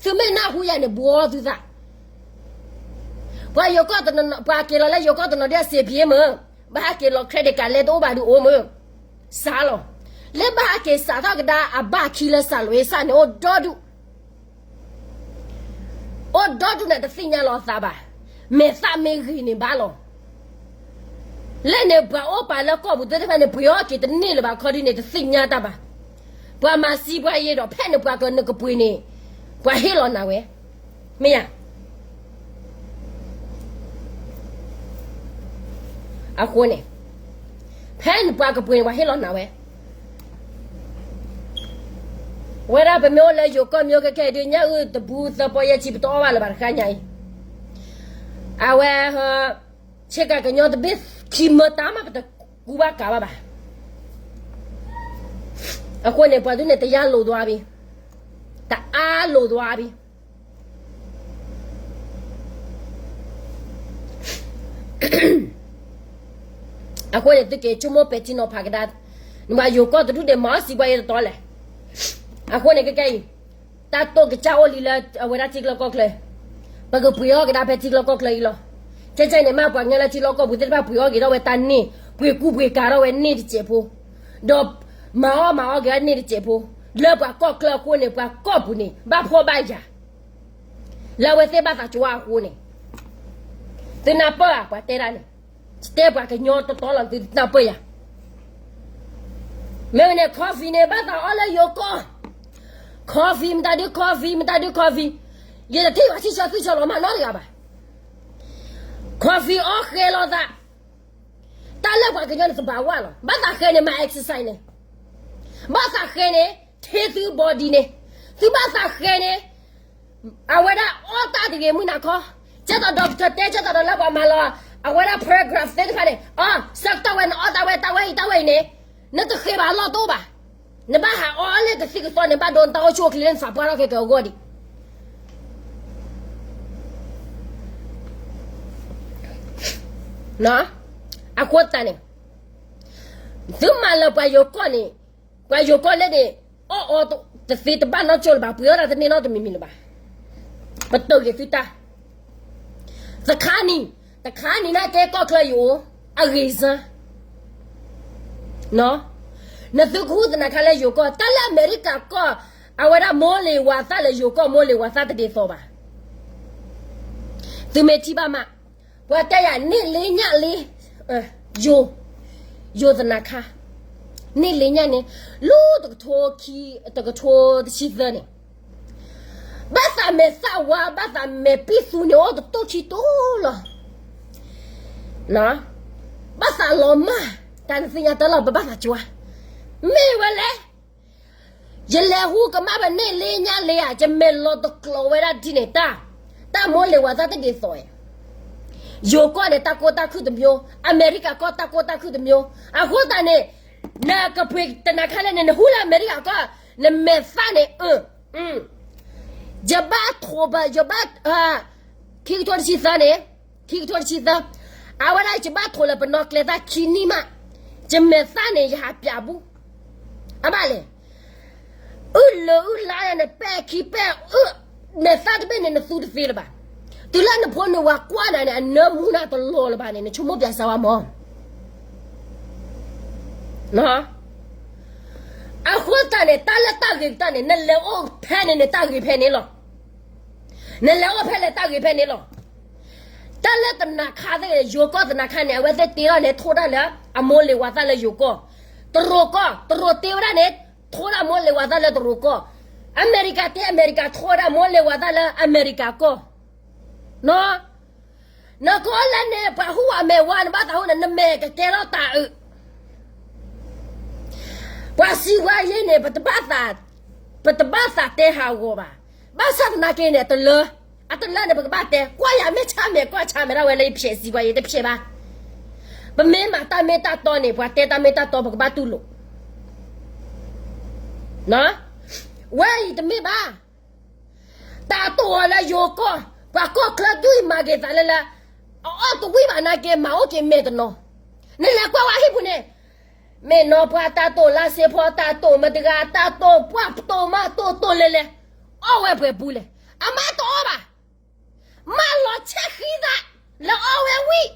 သုမ့ၢ်နၢ်ဟူယၤန့ၣ် ဘှီသုသး ပှၤယိၤကီၢ်တနီၤ ပှၤက့ၤလီၤလၢယိၤကီၢ်တနီၤဒ်အစ့ဖံမ့ၢ်, ဘၣ်ဟဲက့ၤလီၤ credit card လဲတအိၣ်ဘၣ်ဒုးအိၣ်မ့ၢ်, စးလီၤ, လၢဘၣ်ဟဲက့ၤစးထီၣ်ကဒါအဘၣ်ခံလၢစးလိာ်အ့ၣ်စၢ်န့ၣ် အိၣ်ဒီဒူၣ်, အိၣ်ဒီဒူၣ်န့ၣ်တသ့ၣ်ညါလီၤအသးဘၣ်, မဲာ်သၣ်မ့ၢ်ဂ့ၤန့ၣ်ဘၣ်လီၤ. လၢန့ၣ်ပှၤအိၣ်ပာ်လၢကီၢ်ပူၤသ့ၣ်တဖၣ်န့ၣ် ပှ့ၤအီၣ်က့ၤတန့ၢ်လၢၤဘၣ်ခီဒ်န့ၣ် တသ့ၣ်ညါတၢ်ဘၣ်. ပှၤမၤစံးပှၤယ့ဒီး ဖဲန့ၣ်ပှၤကနကပှ့ၤန့ၣ် ပှၤဟ့ၣ်လီၤနၤဝဲ, မ့ၢ်ယၤ အဃိန့ၣ် ဖဲန့ၣ်ပှၤကပှ့ၤန့ၣ် ပှၤဟ့ၣ်လီၤနၤဝဲ, ဝဲဒၣ်ပမ့ၢ်အိၣ်လၢယိၤကီၢ်မ့ၢ်အိၣ်ခဲခဲအံၤဒုး ညၣ်အုၣ်တဘူးသၢပီယဲၢ်ဆံ ပတအီၣ်ဘၣ်လၢၤဘၣ်တခါညါအံၤ, အဝဲ ဆ့ကၤကညီတဘ့ၣ်ခံမၢတၢ်မး ပတကူဘၣ်ကးဘၣ်ဘၣ်. အဃိန့ၣ် ပှၤဒုးန့ၣ် တယါလိာ်သွါဘံ, တအါလိာ်သွါဘံ. အဃိန့ၣ် သုက့ၤဆိကမိၣ်ပဲာ်ထံနီၤဖးကဒါ, နဘၣ်ယိၤကီၢ်တဒူၣ်န့ၣ် မၤအီၣ်စံးပှၤယ့တတီလဲၣ်. အဃိန့ၣ် ခဲခဲအံၤ တၢ်တိၢ်ကစၢ်အိၣ်လံလၢအဝဲဒၣ်ထံချၢကီၢ်ချၢ, ပကပှ့ၤအီၣ်ကဒါဖဲထံချၢကီၢ်ချၢအံၤလီၤ. ကဲကဲန့ၣ် မ့ၢ်ပှၤကညီလၢထံလီၢ်ကီၢ်ပူၤသ့ၣ်တဖၣ် ပှ့ၤအီၣ်က့ၤထီၣ်ဝဲတၢ်န့ၢ်, ပှ့ၤကူပှ့ၤကၤထီၣ်ဝဲန့ၢ်တစဲးဖိ, ဒီးမၤအီၣ်မၤအီၣ်က့ၤန့ၢ်တစဲးဖိ, လၢပှၤကီၢ်ချၢအဃိန့ၣ် ပှၤကီၢ်ပူၤန့ၣ် ဘၣ်ဖှီၣ်ဘၣ်ယာ် လၢအဝဲသ့ၣ်ဘၣ်သးကဝါအဃိန့ၣ်, သုနၢ်ပၢၢ်ဧါ ပှၤတဲဒၣ်န့ၣ်, တဲပှၤကညီတီတီလီၤ သုနၢ်ပၢၢ်ယၤ. မ့ၢ်ဝဲန့ၣ် coffee န့ၣ် ဘၣ်သးအီၣ်လၢယိၤကီၢ်, coffee မတၤဒု coffee မတၤဒု coffee, ယတထံၣ်ပှၤထံၣ်ဆီသုဆီလီၤမၤနီတဂၤဘၣ်. coffee အီၣ်ဃဲလီၤသး, တၢ်လၢပှၤကညီန့ၣ် သဘၣ်ဝၣ်လီၤ. ဘၣ်သးဃဲန့ၣ် မၤ exercise န့ၣ်, ဘၣ်သးဃဲန့ၣ် ထ့သု body န့ၣ်, သုဘၣ်သးဃဲန့ၣ် အဝဲဒၣ်အီၣ်တၢ်တဂ့ၤမုၢ်နၤခီ, ကဲသိး doctor တဲ ကဲသိးဒီးလၢပှၤမၤလီၤ အဝဲဒၣ် paragraph သ့ၣ်တဖၣ်န့ၣ်, အီ ဆၢကတီၢ်ဝဲန့ၣ် အီၣ်တၢ်ဝဲတၢ်ဝဲအံၤတၢ်ဝဲအံၤန့ၣ်, နတဃဲၤဘၣ်အလီၢ်တအိၣ်ဘၣ်. နဘၣ်ဟးအီၣ်လၢတသံကသီန့ၣ် ဘၣ်ဒိနတၢ်အိၣ်ဆူၣ်အိၣ်ချ့လၢနသးပှၢ်ထီၣ်ခဲကဲအဂီၢ်ဒံး အဃိသတးန့ၣ် သုမၤလၢပှၤယိၤကီၢ်န့ၣ်, ပှၤယိၤကီၢ်လဲၣ်န့ၣ် အီၣ်အီတသ့ တဘၣ်နီၢ်ကၠိလၢၤဘၣ်, ပှ့ၤအီၣ်တၢ်တန့ၢ်နီတမံၤမံၤလၢၤဘၣ်. ပတုာ်က့ၤသုတၢ် တခါနံၤ, တခါနံၤနာ်က့ကီၢ်ချၢယအိၣ် အဂ့ၤစၢ် နသုကဟူသနာ်ခါလၢယိၤကီၢ်, တၢ်လၢအမဲရကၤကီၢ် အဝဲဒၣ်မိၢ်လ့ၤဝၤသၣ်လၢယိၤကီၢ် မိၢ်လ့ၤဝၤသၣ်တဒ်သိးဘၣ်. သုမ့ၢ်ထံၣ်ဘၣ်မး, ပှၤတဲယၤန့ၢ်လ့ညၣ်လ့, ယိၤ, ယိၤသနာ်ခါ, န့ၢ်လ့ညၣ်န့ၣ် လၢတကထိခံ, တကထိတဆံသၢန့ၣ် ဘၣ်သးမဲာ်သၣ်ဝါ ဘၣ်သးမဲာ်ပံၣ်သူန့ၣ် အိၣ်တတိၢ်ခံတိၢ်လီၤ. ဘၣ်သးလီၤမၢ်, တၢ်နသ့ၣ်ညါတၢ်လီၤ ပဘၣ်သးကွၢ်, မ့ၢ်ဝဲလဲၣ်. ယလဲၤဟူကမၣ်ပန့ၢ်လ့ညၣ်လ့ဧါ, ယမဲာ်လီၤတကျိၤဝဲဒၣ်ဒ်န့ၣ်တၢ်, တၢ်မိၢ်လ့ၤဝၤသၣ်တဒ်သိးဧါ. ယိၤကီၢ်န့ၣ် တၢ်ကိၢ်တၢ်ခုၣ်တမျိုး, အမဲရကၤကီၢ်တၢ်ကိၢ်တၢ်ခုၣ်တမျိုး, အဃိသတးန့ၣ် နကပှ့ၤတနၤခါလဲၣ်န့ၣ် နဟူလၢအမဲရကၤကီၢ်, နမဲာ်သၣ်န့ၣ်, ယဘၣ်ထိးဘၣ်, ယဘၣ်, ခံကထိတဆံသၢန့ၣ်, ခံကထိတဆံသၢ, အဝဲဒၣ်ယဘၣ်ထိးလၢပနီၣ်ကျဲသၣ်ခံနံၣ်မး, ယမဲာ်သၣ်န့ၣ် ယဟးပျးဘူး, အဘၣ်လဲၣ်. အုၣ်လၢအုၣ်လါယၤန့ၣ် ပဲာ်ခံပဲာ်အုၣ်, မဲာ်သၣ်တဘ့ၣ်န့ၣ် နသူတသ့လၢၤဘၣ်. တုၤလၢနဖိနဝၤကွၢ်နၤန့ၣ် အနၢမူနၤတလီၤလၢၤဘၣ်န့ၣ် နဆိကမိၣ်ပၠးစၢၤဝဲမၢ်. အဃိသတးန့ၣ် တၢ်လၢတၢ်ဂ့ၤကတၢၢ်န့ၣ် နလဲၤအိၣ်ဖဲန့ၣ်န့ၣ် တၢ်ဂ့ၤဖဲန့ၣ်လီၤ. နလဲၤအိၣ်ဖဲလဲၣ် တၢ်ဂ့ၤဖဲန့ၣ်လီၤ. တၢ်လၢသနၤခါသ့ၣ် ယိၤကီၢ်သနၤခါန့ၣ် အဝဲသ့ၣ်တ့ထီၣ်န့ၣ် ထိၣ်ဒၣ်လၢအမိၢ်လ့ၤဝၤသၣ်လၢယိၤကီၢ်, တရူးကီၢ်, တရူးတ့ဝဲဒၣ်န့ၣ် ထိၣ်ဒၣ်မိၢ်လ့ၤဝၤသၣ်လၢတရူးကီၢ်, အမဲရကၤတ့ အမဲရကၤ ထိၣ်ဝဲဒၣ်မိၢ်လ့ၤဝၤသၣ်လၢအမဲရကၤကီၢ်. နကီလၢန့ၣ် ပှၤဟူးဝးမဲာ်ဝါ နဘၣ်သးဟူးန့ၣ် နမဲာ်ကကဲထီၣ်တၢ်အုး. ပှၤစံးဝဲယဲန့ၣ် ပတဘၣ်သးတဲဟးဂီၤဘၣ်. ဘၣ်ဆၣ်သနာ်က့န့ၣ် တလၢ, အတလၢန့ၣ် ပကဘၣ်တဲ, ကွၢ်ယၤမ့ၢ်ဆါမဲာ် ကွၢ်ဆါမဲာ်ဒၣ်ဝဲလၢယဖျဲးစံးဝဲ ယတဖျဲးဘၣ်. ပမ့ၢ်မၤတၢ်မ့ၢ်တၢ်တီန့ၣ် ပှၤတဲတၢ်မ့ၢ်တၢ်တီ ပကဘၣ်တူၢ်လိာ်. ဝဲအံၤတမ့ၢ်ဘၣ်. တၢ်တိာ်အီၤလၢယိၤကီၢ်, ပှၤကီၢ်ချၢဒုးအံၤမၤက့ၤသးလၢလၢ, အအီၣ်တဝံၣ်ဘၣ်နာ်က့ မၤအိၣ်က့ၤမဲာ်တနီၤ. နလဲၤကွၢ်ဝဲဟံၣ်ပူၤန့ၣ်, မ့ၢ်နီၢ်ပှၤတၢ်တိာ်လါစ့ဖီ တၢ်တိာ်မတဂၤ တၢ်တိာ်ပှၢ်တိာ်မးတိာ်တိာ်လဲၤလဲၤ, အီၣ်ဝဲပှဲၤပူၤလဲၣ်. အမါတအီၣ်ဘၣ်. မၢလီၤဆဲးဃံသး လၢအီၣ်ဝဲဝံၣ်,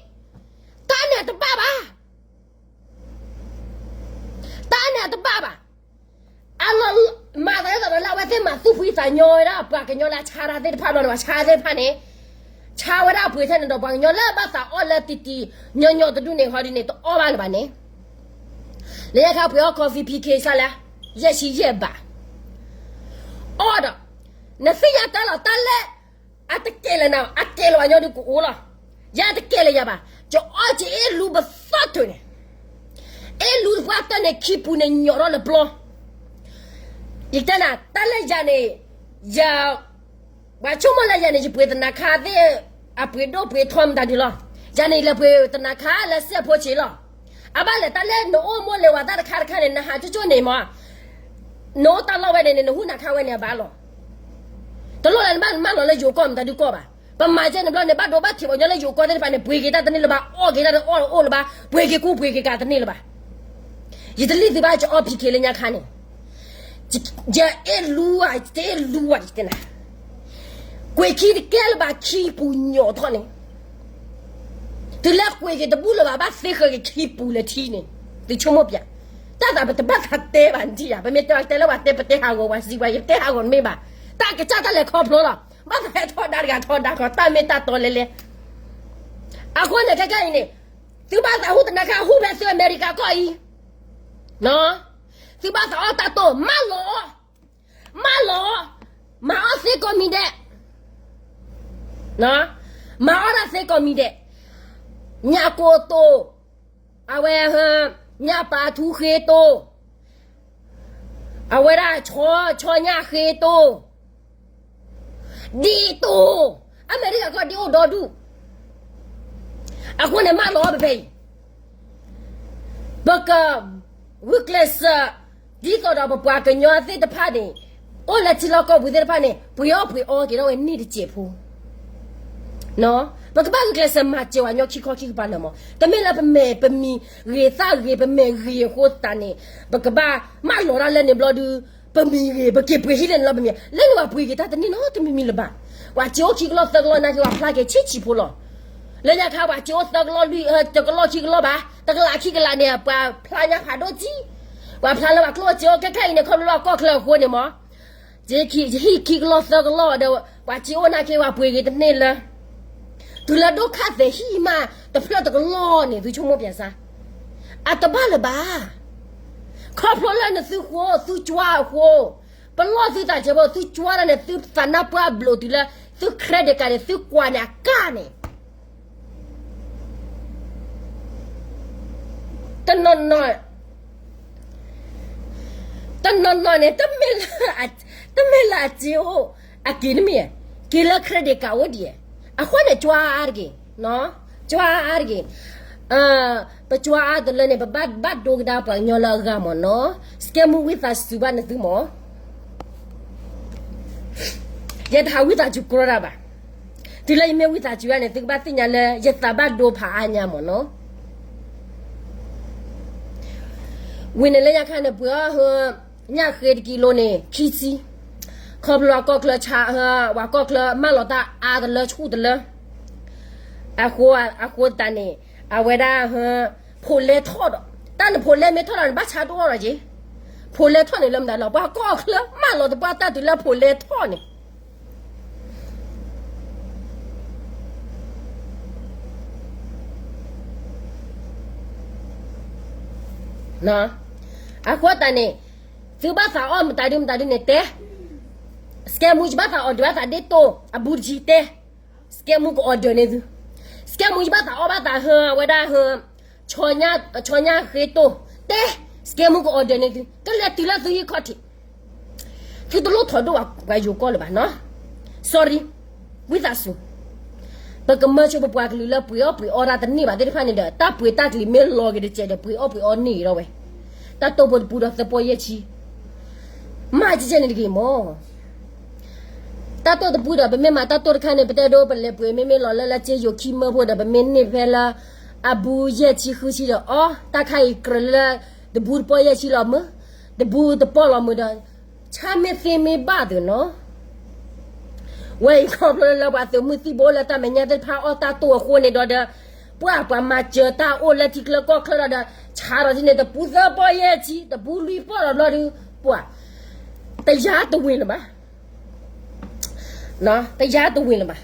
တၢ်န့ၣ်တဘၣ်ဘၣ်. တၢ်န့ၣ်အတဘၣ်ဘၣ်. အလီၤမၤသးဒ်သိးဒီးလၢအဝဲသ့ၣ်မၤသူၣ်ဖှံသးညီဝဲဒၣ် ပှၤကညီလၢအဆါတၢ်သ့ၣ်တဖၣ်ဘျီန့ၣ် ပှၤဆါသ့ၣ်တဖၣ်န့ၣ်, ဆါဝဲဒၣ်အပှ့ၤထဲန့ၣ်ဒီး ပှၤကညီလၢဘၣ်သးအီၣ်လၢတံၤတံၤညီညီတဒူၣ်န့ၣ် ဟီဒ်န့ၣ် တအီၣ်ဘၣ်လၢၤဘၣ်န့ၣ်. လၢညါခါပှ့ၤအီၣ် coffee ဖံခ့စၢ်လၢ ယဲၢ်ဆံယဲၢ်ဘး အီၣ်ဒီး နသ့ၣ်ညါတၢ်လီၤတၢ်လၢ အတကဲလၢၤနၤ အကဲလၢၤဘၣ်ညီဒုးကအိၣ်လီၤ. ယၤတကဲလၢၤယၤဘၣ်. ယအီၣ်က့ၤအ့ၣ်လူဘၣ်သီထိၣ်န့ၣ်, အ့ၣ်လူတပှၢ်တၢၢ်န့ၣ် ခံပူၤန့ၣ်ညီထီၣ်လၢပျီ. ယတဲနၤ တၢ်လၢယၤန့ၣ်, ယၤ, ပှၤဆိကမိၣ်လၢယၤန့ၣ် ယပှ့ၤသနၤခါသ့ၣ်, အပှ့ၤဒိၣ်ပှ့ၤထီမတၤဒုးလီၤ. ယၤန့ၣ် ယလဲၤပှ့ၤသနၤခါလၢစဲးဖိဆံးလီၤ. အဘၣ်လဲၣ် တၢ်လၢနအိၣ်မိၢ်လ့ၤဝၤသၣ်တခါတခါန့ၣ် နဟးကၠိကၠိန့ၣ်မး နအိၣ်တၢ်လီၢ်ဝဲန့ၣ်န့ၣ် နဟူးနၤခါဝဲန့ၣ်အဘၣ်လီၤ. တလိၣ်လၢနဘၣ်မၢလီၤလၢယိၤကီၢ်မတၤဒုးကီၢ်ဘၣ်. ပမၤကဲန့ၣ်ဘျီန့ၣ် ဘၣ်ဒိဘၣ်ထံးပှၤကညီလၢယိၤကီၢ်သ့ၣ်တဖၣ်န့ၣ် ပှ့ၤက့ၤတၢ်တန့ၢ်လၢၤဘၣ်, အီၣ်က့ၤတၢ်တအီၣ်အိၣ်လၢၤဘၣ်, ပှ့ၤက့ၤကူပှ့ၤက့ၤကးတန့ၢ်လၢၤဘၣ်. ယတလံၣ်သုဘၣ် ယအီၣ်ဖံခ့လၢညါခါန့ၣ်, ယအ့ၣ်လူဧါ ယတအ့ၣ်လူဧါ ယတဲနၤ, ကွံာ်ခံတကဲလၢၤဘၣ် ခံပူၤညီထီၣ်န့ၣ် တုၤလၢကွံာ်က့ၤတဘူၣ်လၢၤဘၣ် ဘၣ်သ့ဃၢၤက့ၤခံပူၤလၢထံန့ၣ်, သုဆိကမိၣ်ပျး, တၢ်သးပတဘၣ်သးတဲဘၣ်နထံၣ်ဧါ, ပမ့ၢ်တဲဘၣ်တဲလၢပှၤတဲ ပတဲဟးဂီၤပှၤစံးပှၤ ယတဲဟးဂီၤတမ့ၢ်ဘၣ်, တၢ်ကစၢ်တၢ်လဲၤခီဖျိလီၤ, ဘၣ်သးဟဲထီဒါတဂၤထီဒါခီ တၢ်မ့ၢ်တၢ်တီလဲၤလဲၤ. အဃိန့ၣ်ခဲကနံၣ်အံၤန့ၣ်, သုဘၣ်သးဟူးသနၤခါ ဟူးဖဲသုးအမဲရကၤကီၢ်အံၤ, သုဘၣ်သးအီၣ်တၢ်တိာ် မၢလီၤ မၢလီၤ, မၤအီၣ်သ့ကိးမံၤဒဲး, မၤအီၣ်တၢ်သ့ကိးမံၤဒဲး, ညၣ်ကိၢ်တိာ်, အဝဲ, ညၣ်ပၤထူဃ့တိာ်, အဝဲဒၣ်ဆီ, ဆီညၣ်ဃ့တိာ်, ဒ်တိာ်, အမဲရကၤကီၢ်ဒ်အိၣ်ဒီဒူၣ်, အဃိန့ၣ်မၢလီၤအီၣ်ဖဲဖဲအံၤ ပကဂုာ်ကျဲးစၢး, ဒ်သိးဒီးပပှၤကညီသ့ၣ်တဖၣ်န့ၣ်, အိၣ်လၢထံလီၢ်ကီၢ်ပူၤသ့ၣ်တဖၣ်န့ၣ် ပှ့ၤအီၣ်ပှ့ၤအီက့ၤထီၣ်ဝဲန့ၣ်တစဲးဖိ, ပကဘၣ်ဂုာ်ကျဲးစၢးမၤစၢၤဝဲညီခံခီခံကပၤလၢာ်မး, တမ့ၢ်လၢပမဲာ်ပမံၤဂ့ၤသၣ်ဂ့ၤ ပမဲာ်ဂ့ၤအဃိသတးန့ၣ်, ပကဘၣ်မၢလီၤတၢ်လၢန့ၣ်ဘျီဒုး, ပမံၤဂ့ၤ ပက့ၤပှ့ၤဟံၣ်လၢန့ၣ်လီၤပမံၤ, လၢန့ၣ်ပှ့ၤက့ၤတၢ်တန့ၢ်နီတမံၤမံၤလၢၤဘၣ်, ပှၤစ့အိၣ်ခံကလီၢ်သၢကလီၢ်နာ်က့ ပှၤဖျါက့ၤဆံးဆံးဖိလီၤ. လၢညါခါပှၤစ့အိၣ်သၢကလီၢ်လွံၢ်, တကလီၢ်ခံကလီၢ်ဘၣ်, တကလးခံကလးန့ၣ် ပှၤဖျါညါဖးဒိၣ်ကံ, ပှၤဖျါလၢပှၤကျိၣ်စ့အိၣ်ခဲခဲအံၤန့ၣ် ခီဖျိလၢကီၢ်ချၢအဃိန့ၣ်မး, ဟံၣ်ခံကလီၢ်သၢကလီၢ်ဒီး ပှၤစ့အိၣ်နာ်က့ ပှၤပှ့ၤက့ၤတန့ၢ်လၢ တုၤလၢဒိၣ်ခါသဲးဟံၣ်မး တဖျၢၣ်တကလီၢ်န့ၣ် သုဆိကမိၣ်ပျးစၢ်, အတဘၣ်လၢၤဘၣ်. ခီဖျိလၢနသုဃိ သုကွၢ်အဃိ, ပလီၢ်သုသးစဲးဖိ သုကွၢ်တၢ်န့ၣ် သုသးနၢ်ပှၢ်ဘျိးတုၤလၢ သု credit card န့ၣ် သုကွၢ်န့ၣ်အကၢ်န့ၣ် တနီၤနီၤ, တနီၤနီၤန့ၣ် တမ့ၢ်လၢအစ့အိၣ်အက့ၤတမ့ၢ်, က့ၤလၢ credit card အိၣ်ဒံး, အဃိန့ၣ် ကွၢ်အါတက့ၢ်, ကွၢ်အါတက့ၢ်, ပကွၢ်အါတလၢန့ၣ် ပဘၣ်ဒိကဒါပှၤကညီလၢအဂၤမ့ၢ်နီၤ, စကဲမူဝံသးစူၤဘၣ်နသုမ့ၢ် ယတဟးဝံသးစူၤကြီတၢ်ဘၣ်. တုၤလၢယမ့ၢ်ဝံသးစူၤတၢ်န့ၣ် သုကဘၣ်သ့ၣ်ညါလၢယသးဘၣ်ဒိဖးအါညါမ့ၢ်နီၤ. ဝံၤန့ၣ်လၢညါခါန့ၣ် ပှ့ၤအီၣ်ဟၢ ညၣ်ဃ့တကံလိန့ၣ် ခံဆံ, ခီဖျိအကီၢ်ချၢဆါ, ပှၤကီၢ်ချၢမၢလီၤတၢ်အါတလၢဆူၣ်တလၢ, အဃိသတးန့ၣ် အဝဲဒၣ် ဖိးလဲထီၣ်ဒီး တၢ်န့ၣ်ဖိးလဲမ့ၢ်ထီၣ်ဒီး နဘၣ်ဆါတအိၣ်လီၤက့ၤ, ဖိးလဲထီၣ်န့ၣ်လၢမတၤလီၤ ပှၤကီၢ်ချၢမၢလီၤတပှၢ်တၢ်တုၤလၢဖိးလဲထီၣ်န့ၣ် အဃိသတးန့ၣ် သုဘၣ်သးအီၣ်မတၤဒုမတၤဒုန့ၣ်တဲ, စကဲမူယဘၣ်သး order ဘၣ်သးဒ့ၣ်တိၢ်အဘူးတဆံတဲ, စကဲမူက order န့ၢ်သု, စကဲမူယဘၣ်သးအီၣ်ဘၣ်သးဟၢ အဝဲဒၣ်ဟၢ ဆီညၣ်ဃ့တိၢ်တဲ, စကဲမူက order န့ၢ်သု ကလဲၤတုၤလၢသုဟံၣ်ခီၣ်ထံး သုတလိၣ်ထီၣ်ဒိၣ်ပှၤယိၤကီၢ်လၢၤဘၣ်နီၤ, sorry, ဝံသးစူၤ, ပကမၢဆိပပှၤကလုာ်လၢပှ့ၤအီၣ်ပှ့ၤအီတၢ်တန့ၢ်ဘၣ်သ့ၣ်တဖၣ်န့ၣ်ဒီး တၢ်ပှ့ၤတၢ်ကလံၤမ့ၢ်လီၤက့ၤတစဲးဒီး ပှ့ၤအီၣ်ပှ့ၤအီန့ၢ်က့ၤဒီးဝဲ, တၢ်တိၢ်ဖိတပူဒီးသၢပီၢ်ယဲၢ်ဆံ မၤကဲကဲန့ၣ်တဂ့ၤမၢ်, တၢ်တိၢ်တပူဒီး ပမ့ၢ်မၤတၢ်တိၢ်တခါန့ၣ် ပတဲဒိပလဲၤပှ့ၤမ့မ့ၢ်လီၤလၢလၢက့ယိၤခံမၢဖိဒီး ပမ့ၢ်န့ၢ်ဖဲလၢ အဘူးယဲၢ်ဆံဃုဆံဒီး အီ တၢ်ခါအံၤကြၢးလၢ တဘူးတပီၢ်ယဲၢ်ဆံလီၤမုၢ်, တဘူးတပီၢ်လီၤမုၢ်ဒီး ဆၣ်မ့ၢ်သ့မ့ၢ်ဘၣ်သုနီၤ ဝဲအံၤခီဖျိလၢပှၤသုးမုၢ်သံၣ်ဘိလၢတၢ်မဲာ်ညါသ့ၣ်တဖၣ်အီၣ်တၢ်တိၢ်အဃိန့ၣ်ဒီးဒီး ပှၤပှၤမၤစၢၤတၢ်အိၣ်လၢထံချၢကီၢ်ချၢဒီးဒီး ဆါဒီးထံန့ၣ် တပူသၢပီၢ်ယဲၢ်ဆံ တပူလွံၢ်ပီၢ်ဒီးဘျီဒုး ပှၤ တယါတဝ့ၤလၢၤဘၣ်, တယါတဝ့ၤလၢၤဘၣ်,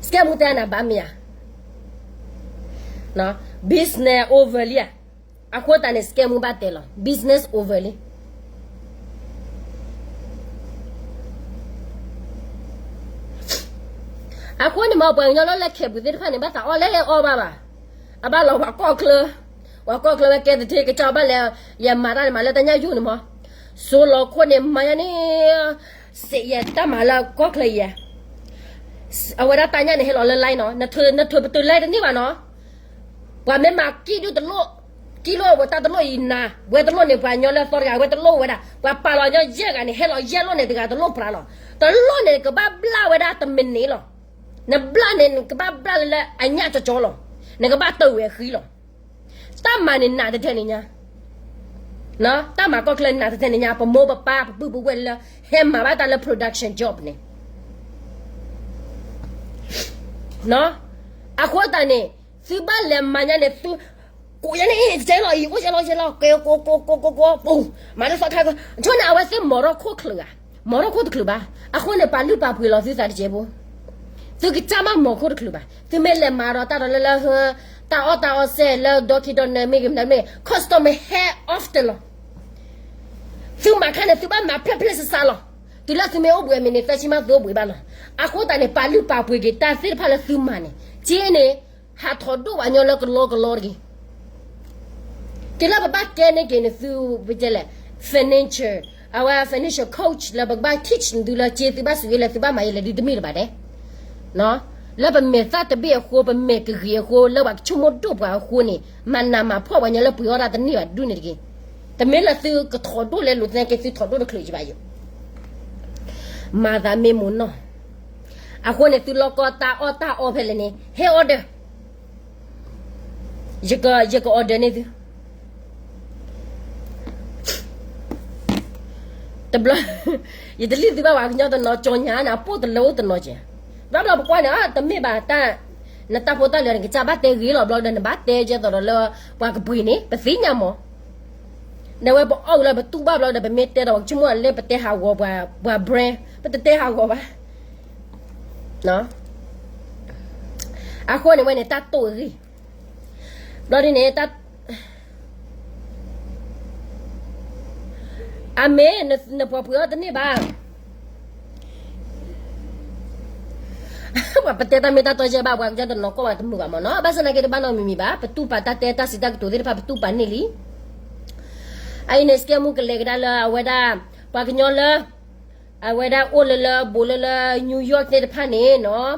စကဲမူတဲနၤဘၣ်မ့ၢ်ဧါ, business over လံဧါ, အဃိသတးန့ၣ် စကဲမူဘၣ်တဲလီၤ business over လံ အဃိန့ၣ်မ့ၢ် ပှၤကညီလၢလဲၤခဲးပူၤသ့ၣ်တဖၣ်န့ၣ် ဘၣ်သးအီၣ်လဲၣ်အီၣ်ဘၣ်ဘၣ်, အဘၣ်လီၤပှၤကီၢ်ချၢ, ပှၤကီၢ်ချၢဝဲကဲသထ့ကစၢ်ဘၣ်လဲၣ်, ယမၤတၢ်န့ၣ်မၤလၢတၢ်ညၣ်ယိၣ်န့ၣ်မ့ၢ်, စိလီၤခိၣ်န့ၣ် မၤညါန့ၣ်, စ့ယဲတၢ်မၤလၢကီၢ်ချၢယဲ, အဝဲဒၣ်တၢ်ညၣ်န့ၣ်ဟဲလီၤလၢ line နီၤ, နထုးပတုာ် line တန့ၢ်ဘၣ်နီၤ ပှၤမ့ၢ်မၤကံၣ်ဒုတလိၣ်, ကံၣ်လိၣ်ဝဲတၢ်တလိၣ်အံၤနၤ, ဝဲတလိၣ်န့ၣ် ပှၤကညီလၢအသီတဂၤ ဝဲတလိၣ်ဝဲဒၣ်, ပှၤပာ်လီၤညီယဲၢ်ဂၤန့ၣ် ဟဲလီၤယဲၢ်လိၣ်န့ၣ် တဂၤတလိၣ်ပြးလီၤ, တလိၣ်န့ၣ် ကဘၣ်ဘျၣ်ဝဲဒၣ်တမံးနံးလီၤ, နဘျၣ်န့ၣ် နကဘၣ်ဘျၣ်လၢလၢအညၣ်ကၠီကၠီလီၤ, နကဘၣ်တဝဲအဃံလီၤ, တၢ်မၤန့ၣ်နးတထဲန့ၣ်ညါ တၢ်မၤကီၢ်ချၢနးတထဲန့ၣ်ညါ ပမိၢ်ပပၢ်ပပုၢ်ပဝဲၢ်လၢ ဟဲမၤဘၣ်တၢ်လၢ production job န့ၣ်, အဃိသတးန့ၣ် သုဘၣ်လဲၤမၤညါန့ၣ် သု ကိးယဲန့ၣ် ယဲလီၤအံၤ အိၣ်ယဲလီၤယဲလီၤ ကဲကိးကိးကိးကိးကိးကိး ပူၤ မၤလၢသီခါက ဆိန့ၣ် အဝဲသ့ၣ်မီၤထီၣ်ခိၣ်တချုးဧါ, မီၤထီၣ်ခိၣ်တချုးဘၣ်, အဃိန့ၣ် ပာ်လုၢ်ပာ်ပှ့ၤလီၤသုသးတကဲးဖိ, သုကစၢ်မးမီၤခိၣ်တချုးဘၣ်, သုမ့ၢ်လဲၤမၤဒီးတၢ်ဒီးလၢလၢဟၢ တၢ်အီၣ်တၢ်အီစဲးလၢဒီခံဒီနၢၤမ့ၢ်ဂ့ၤမတၤမ့ၢ်ဂ့ၤ customer ဟဲ often လီၤ သုမၤခါန့ၣ် သုဘၣ်မၤဖျၢၣ်ဖျၢၣ်စးစးလီၤ. တုၤလၢသုမ့ၢ်အိၣ်ဘှံးအမံၤန့ၣ် သၢဆံမးသုအိၣ်ဘှံးဘၣ်လီၤ. အဃိသတးန့ၣ် ပာ်လုၢ်ပာ်ပှ့ၤက့ၤတၢ်သ့ၣ်တဖၣ်လၢသုမၤန့ၣ် က့န့ၣ် ဟးထီၣ်ဒိၣ်ပှၤကညီလၢကလီကလီတဂ့ၤ. တုၤလၢပဘၣ်ကဲန့ၢ်က့ၤန့ၣ်သု ပတဲလဲၣ် financial, အဝဲ financial coach လၢပကဘၣ် teach န့ၣ်သုလၢက့သုဘၣ်စူၢ်က့ၤလၢသုဘၣ်မၤယဲလဲၣ်ဒုတမ့ၢ်လၢၤဘၣ်ဒဲး လၢပမဲာ်သၣ်တဘ့ၣ်အဃိ ပမဲာ်ကဂ့ၤအဃိ လၢပှၤကဆိကမိၣ်ဒိၣ်ပှၤအဃိန့ၣ် မၤနးမၤဖှီၣ်ပှၤကညီလၢပှ့ၤအီၣ်တၢ်တန့ၢ်ဘၣ်ဒုန့ၣ်တဂ့ၤ. တမ့ၢ်လၢသုကထီၣ်ဒိၣ်လဲလိာ်သနာ်က့ သုထီၣ်ဒိၣ်တချုးယဘၣ်ယိာ် မၤသးမ့ၢ်မူနီၢ်. အဃိန့ၣ် သုလီၢ်ကီၢ်တၢ်အီၣ်တၢ်အီဖဲလဲၣ်န့ၣ် ဟဲ order ယက ယက order န့ၢ်သု တဘျီ ယတလံၣ်သုဘၣ်ပှၤကညီတနီၤ ကၠီညါန့ၣ် အပိၢ်တလၢအိၣ်တနီၤကဲး. ဘျီဘျီပကွၢ်န့ၣ် တမ့ၢ်ဘၣ် တၢ် နတၢ်ဖိတၢ်လံၤန့ၣ် ကစၢ်ဘၣ်တဲဂ့ၤလီၤ ဘျီဒီး နဘၣ်တဲကဲသိးဒီးလၢ ပှၤကပှ့ၤန့ၣ် ပသ့ၣ်ညါမး. ဒီးဝဲပအီၣ်ဝံၤလီၤ ပတူၢ်ဘၣ်ဘျီဒီး ပမ့ၢ်တဲဒီး ပကဆိကမိၣ်လၢပတဲဟးဂီၤပှၤ ပှၤ brand ပတတဲဟးဂီၤဘၣ်. အဃိန့ၣ်ဝဲန့ၣ် တၢ်တိၢ်အဂ့ၢ် ဘျီဒ်န့ၣ် တၢ် အမ့ၢ် နပှၤပှ့ၤအီၣ်တန့ၢ်ဘၣ်. ပှၤပတဲတၢ်မ့ၢ်တၢ်တီယဲၢ်ဘၣ် ပှၤကညီတနီၤကီၢ်ဘၣ်တမုာ်ဘၣ်မးနီၤ ဘၣ်ဆၣ်သနာ်က့တဘၣ်နီတမံၤမံၤဘၣ် ပတူၢ်ပာ်တၢ်တဲတၢ်စံးတၢ်ကတိၤသ့ၣ်တဖၣ် ပတူၢ်ပာ်န့ၢ်လံ. အအံၤန့ၣ် စကဲမူကလဲၤကဒါလၢအဝဲဒၣ် ပှၤကညီလၢ အဝဲဒၣ်အိၣ်လၢလၢ ဘူးလၢလၢ New York သ့ၣ်တဖၣ်န့ၣ်နီၤ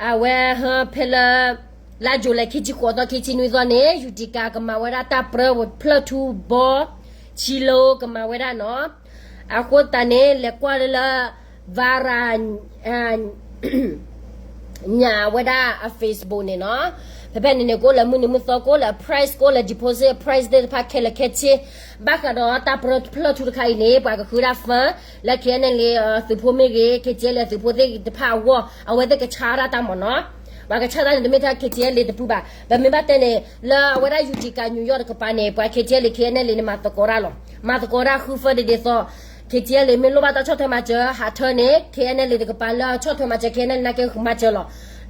အဝဲဟၢဖဲလၢ လါယူၤလံ ခံဆံဃိးသီ ခံဆံနွံသီန့ၣ် Utica ကမၤဝဲဒၣ်တၢ်ပြၢဖျၢၣ်ထူဘီ ဆံလိကမၤဝဲဒၣ်နီၤ. အဃိသတးန့ၣ် လဲၤကွၢ်လၢလၢ Vara ညၣ်ဝဲဒၣ်အ Facebook န့ၣ်နီၤ, ဖဲဖဲန့ၣ်န့ၣ် ကအိၣ်လၢမုၢ်နံၤမုၢ်သီ ကအိၣ်လၢအ price ကအိၣ်လၢ deposit price သ့ၣ်တဖၣ်ခဲလၢာ်ခဲဆ့, ဘၣ်ဃးဒီးတၢ်ပၢဖျၢၣ်ထူတခါအံၤန့ၣ် ပှၤကဃုဒၣ် fund လၢ K N L A သုးဖိမ့ၢ်ဂ့ၤ K T L A သုးဖိသ့ၣ်တဖၣ်အဂီၢ် အဝဲသ့ၣ်ကဆါဒၣ်တၢ်မ့ၢ်နီၤ, ပှၤကဆါတၢ်န့ၣ် တမ့ၢ်ထဲ K T L A တဖုဘၣ်, ပမ့ၢ်ဘၣ်တဲန့ၣ် လၢအဝဲဒၣ် Utica New York တကပၤန့ၣ် ပှၤ K T L A K N L A န့ၣ် မၤသကိးတၢ်လီၤ, မၤသကိးတၢ်ဃု fund ဒ်သိး K T L A မ့ၢ်လိၣ်ဘၣ်တၢ်ဆီၣ်ထွဲမၤစၢၤ ဟးထၢန့ၣ် K N L A တကပၤလၢဆီၣ်ထွဲမၤစၢၤ K N L A နာ်က့မၤစၢၤလီၤ,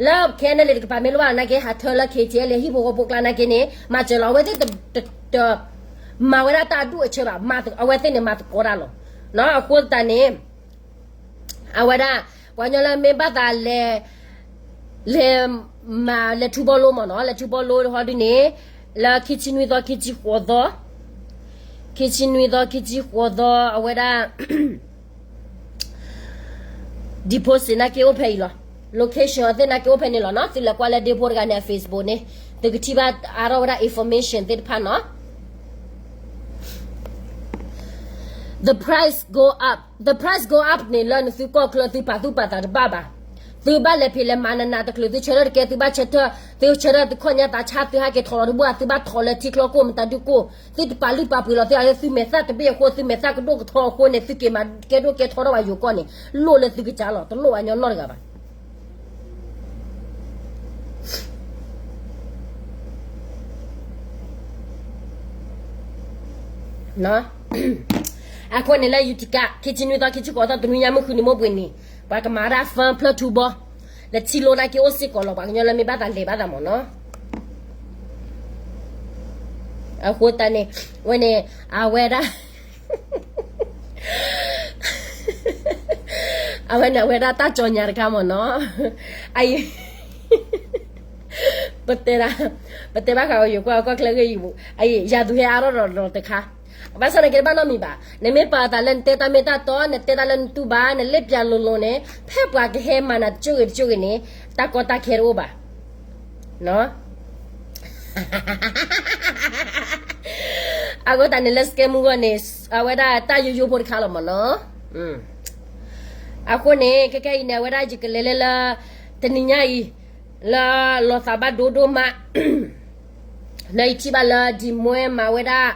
လၢ K N L A တကပၤမ့ၢ်လိၣ်ဘၣ်နာ်က့ ဟးထၢလၢ K T L A ဟံၣ်ဖိဃီဖိကျါနာ်က့န့ၣ် မၤစၢၤလီၤ, အဝဲသ့ၣ်တ မၤဝဲဒၣ်တၢ်အဒူၣ်အဆၢဘၣ်, အဝဲသ့ၣ်န့ၣ်မၤသကိးတၢ်လီၤ, အဃိသတးန့ၣ် အဝဲဒၣ် ပှၤကညီလၢမ့ၢ်ဘၣ်သးလဲၤ လဲၤမၤ လဲၤထူဘီလိမ့ၢ်နီၤ, လဲၤထူဘီလိဟီဒုန့ၣ် လၢခံဆံနွံသီ ခံဆံဃိးသီ, ခံဆံနွံသီ ခံဆံဃိးသီ အဝဲဒၣ် deposit နာ်က့အိၣ်ဖဲအံၤလီၤ, location အသ့ၣ်နာ်က့အိၣ်ဖဲန့ၣ်လီၤနီၤ, သုလဲၤကွၢ်လၢဒ့ဖိတဂၤန့ၣ် အ Facebook န့ၣ် သုကထံၣ်ဘၣ်အါထီၣ်ဝဲဒၣ် information သ့ၣ်တဖၣ်နီၤ. The price go up, the price go up န့ၣ် လၢနသုကီၢ်ချၢ သုပာ်သူၣ်ပာ်သးတဘၣ်ဘၣ်, သုဘၣ်လဲၤဖံးလဲၤမၤနးနးတချုး သုဆၢထၢၣ်တကဲ သုဘၣ်ဆၢထၢၣ် သုဆၢထၢၣ်သုခီၣ်ညါသးဆါ သုဟဲက့ၤထီၣ်လီၤတဘိၣ် သုဘၣ်ထီၣ်လၢထံချီကိၢ်မတၤဒုကိၢ်, သုတပာ်လုၢ်ပာ်ပှ့ၤလီၤသု အသုမဲာ်သၣ်တဘ့ၣ်အဃိ သုမဲာ်သၣ်ကဒိၣ်ကထီအဃိန့ၣ် သုက့ၤမၤကဲဒိၣ်ကဲထီထီၣ်ဘၣ်ယိၤကီၢ်န့ၣ် လိၣ်လၢသုကစၢ်လီၤ, တလိၣ်ဘၣ်ညီနီတဂၤဘၣ်. အဃိန့ၣ်လၢ Utica ခံဆံနွံသီ ခံဆံဃိးသီ တနွံညါမုၢ်ဃုနံၤမိၢ်ပှ့ၤန့ၣ် ပှၤကမၤဒၣ် fund ဖျၢၣ်ထူဘီ လၢထံလိနာ်က့အိၣ်စ့ၢ်ကီးလီၤ, ပှၤကညီလၢမ့ၢ်ဘၣ်သးလဲၤဘၣ်သးမ့ၢ်နီၤ. အဃိသတးန့ၣ် ဝဲန့ၣ် အဝဲဒၣ် အဝဲန့ၣ် အဝဲဒၣ်တၢ်ကၠီညါတခါမ့ၢ်နီၤ. အအံၤ ပတဲဒၣ် ပတဲဘၣ်ဃးဝဲယိၤကီၢ် ကီၢ်ချၢဂ့ၢ်ယံၤပူၤ အအံၤ ယၤသူဟဲအါထီၣ်ဒီးတခါ ဘၣ်ဆၣ်နာ်က့တဘၣ်နီတမံၤဘၣ်. နမ့ၢ်ပာ်သးလၢနတဲတၢ်မ့ၢ်တၢ်တီ နတဲတၢ်လၢနတူၢ်ဘၣ် နလ့ၣ်ပၠးလိၤလိၤန့ၣ် ဖဲပှၤကဟဲမၤနၤတကၠိဂ့ၤတကၠိဂ့ၤန့ၣ် တၢ်ကီတၢ်ခဲတအိၣ်ဘၣ်. အဃိသတးန့ၣ်လၢ scam မုၢ်ဂီၢ်န့ၣ် အဝဲဒၣ်တၢ်ယိယိဖိတခါလီၤမ့ၢ်နီၤ. အဃိန့ၣ် ခဲခဲအံၤန့ၣ် အဝဲဒၣ်ယကလဲၤလၢလၢ တနံၤညါအံၤ လၢလီၤသးဘၣ်ဒိဒိၣ်မး လၢယထံၣ်ဘၣ်လၢ ဒံၣ်မွဲမၤဝဲဒၣ်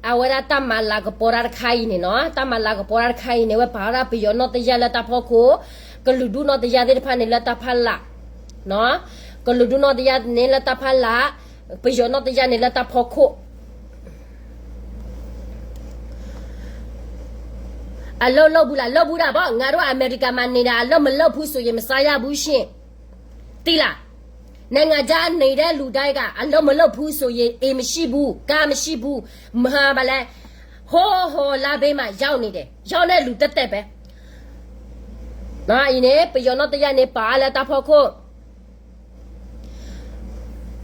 အဝဲဒၣ်တၢ်မၤလၤကပီၤတၢ်တခါအံၤန့ၣ်နီၤ, တၢ်မၤလၤကပီၤတၢ်တခါအံၤန့ၣ် ဝဲပာ်ဝဲဒၣ်ပယီၤနီၢ်တယၢ်လၢတၢ်ဖီခိၣ်, ကလုာ်ဒူၣ်နီၢ်တယၢ်သ့ၣ်တဖၣ်န့ၣ်လၢတၢ်ဖီလာ်, ကလုာ်ဒူၣ်နီၢ်တယၢ်န့ၣ်လၢတၢ်ဖီလာ်, ပယီၤနီၢ်တယၢ်န့ၣ်လၢတၢ်ဖီခိၣ် အလၢလီၢ်ဘူးလၢ လၢဘူးဒၣ်ဘၣ်, ငါတို့အမေရိကမှာနေတာ အလၢမလၢဖူးဆိုရင် မစားရဘူးရှင့်. သိလား, နိုင်ငံခြားနေတဲ့လူတိုင်းက အလုပ်မလုပ်ဘူးဆိုရင် အိမ်မရှိဘူး, ကားမရှိဘူး, မဟာပါလဲ, ဟိုဟိုလမ်းဘေးမှာရောက်နေတယ်, ရောက်တဲ့လူသက်သက်ပဲ. နော်, အံၤန့ၣ် ပယီၤနီၢ်တယၢ်န့ၣ် ပာ်လၢတၢ်ဖီခိၣ်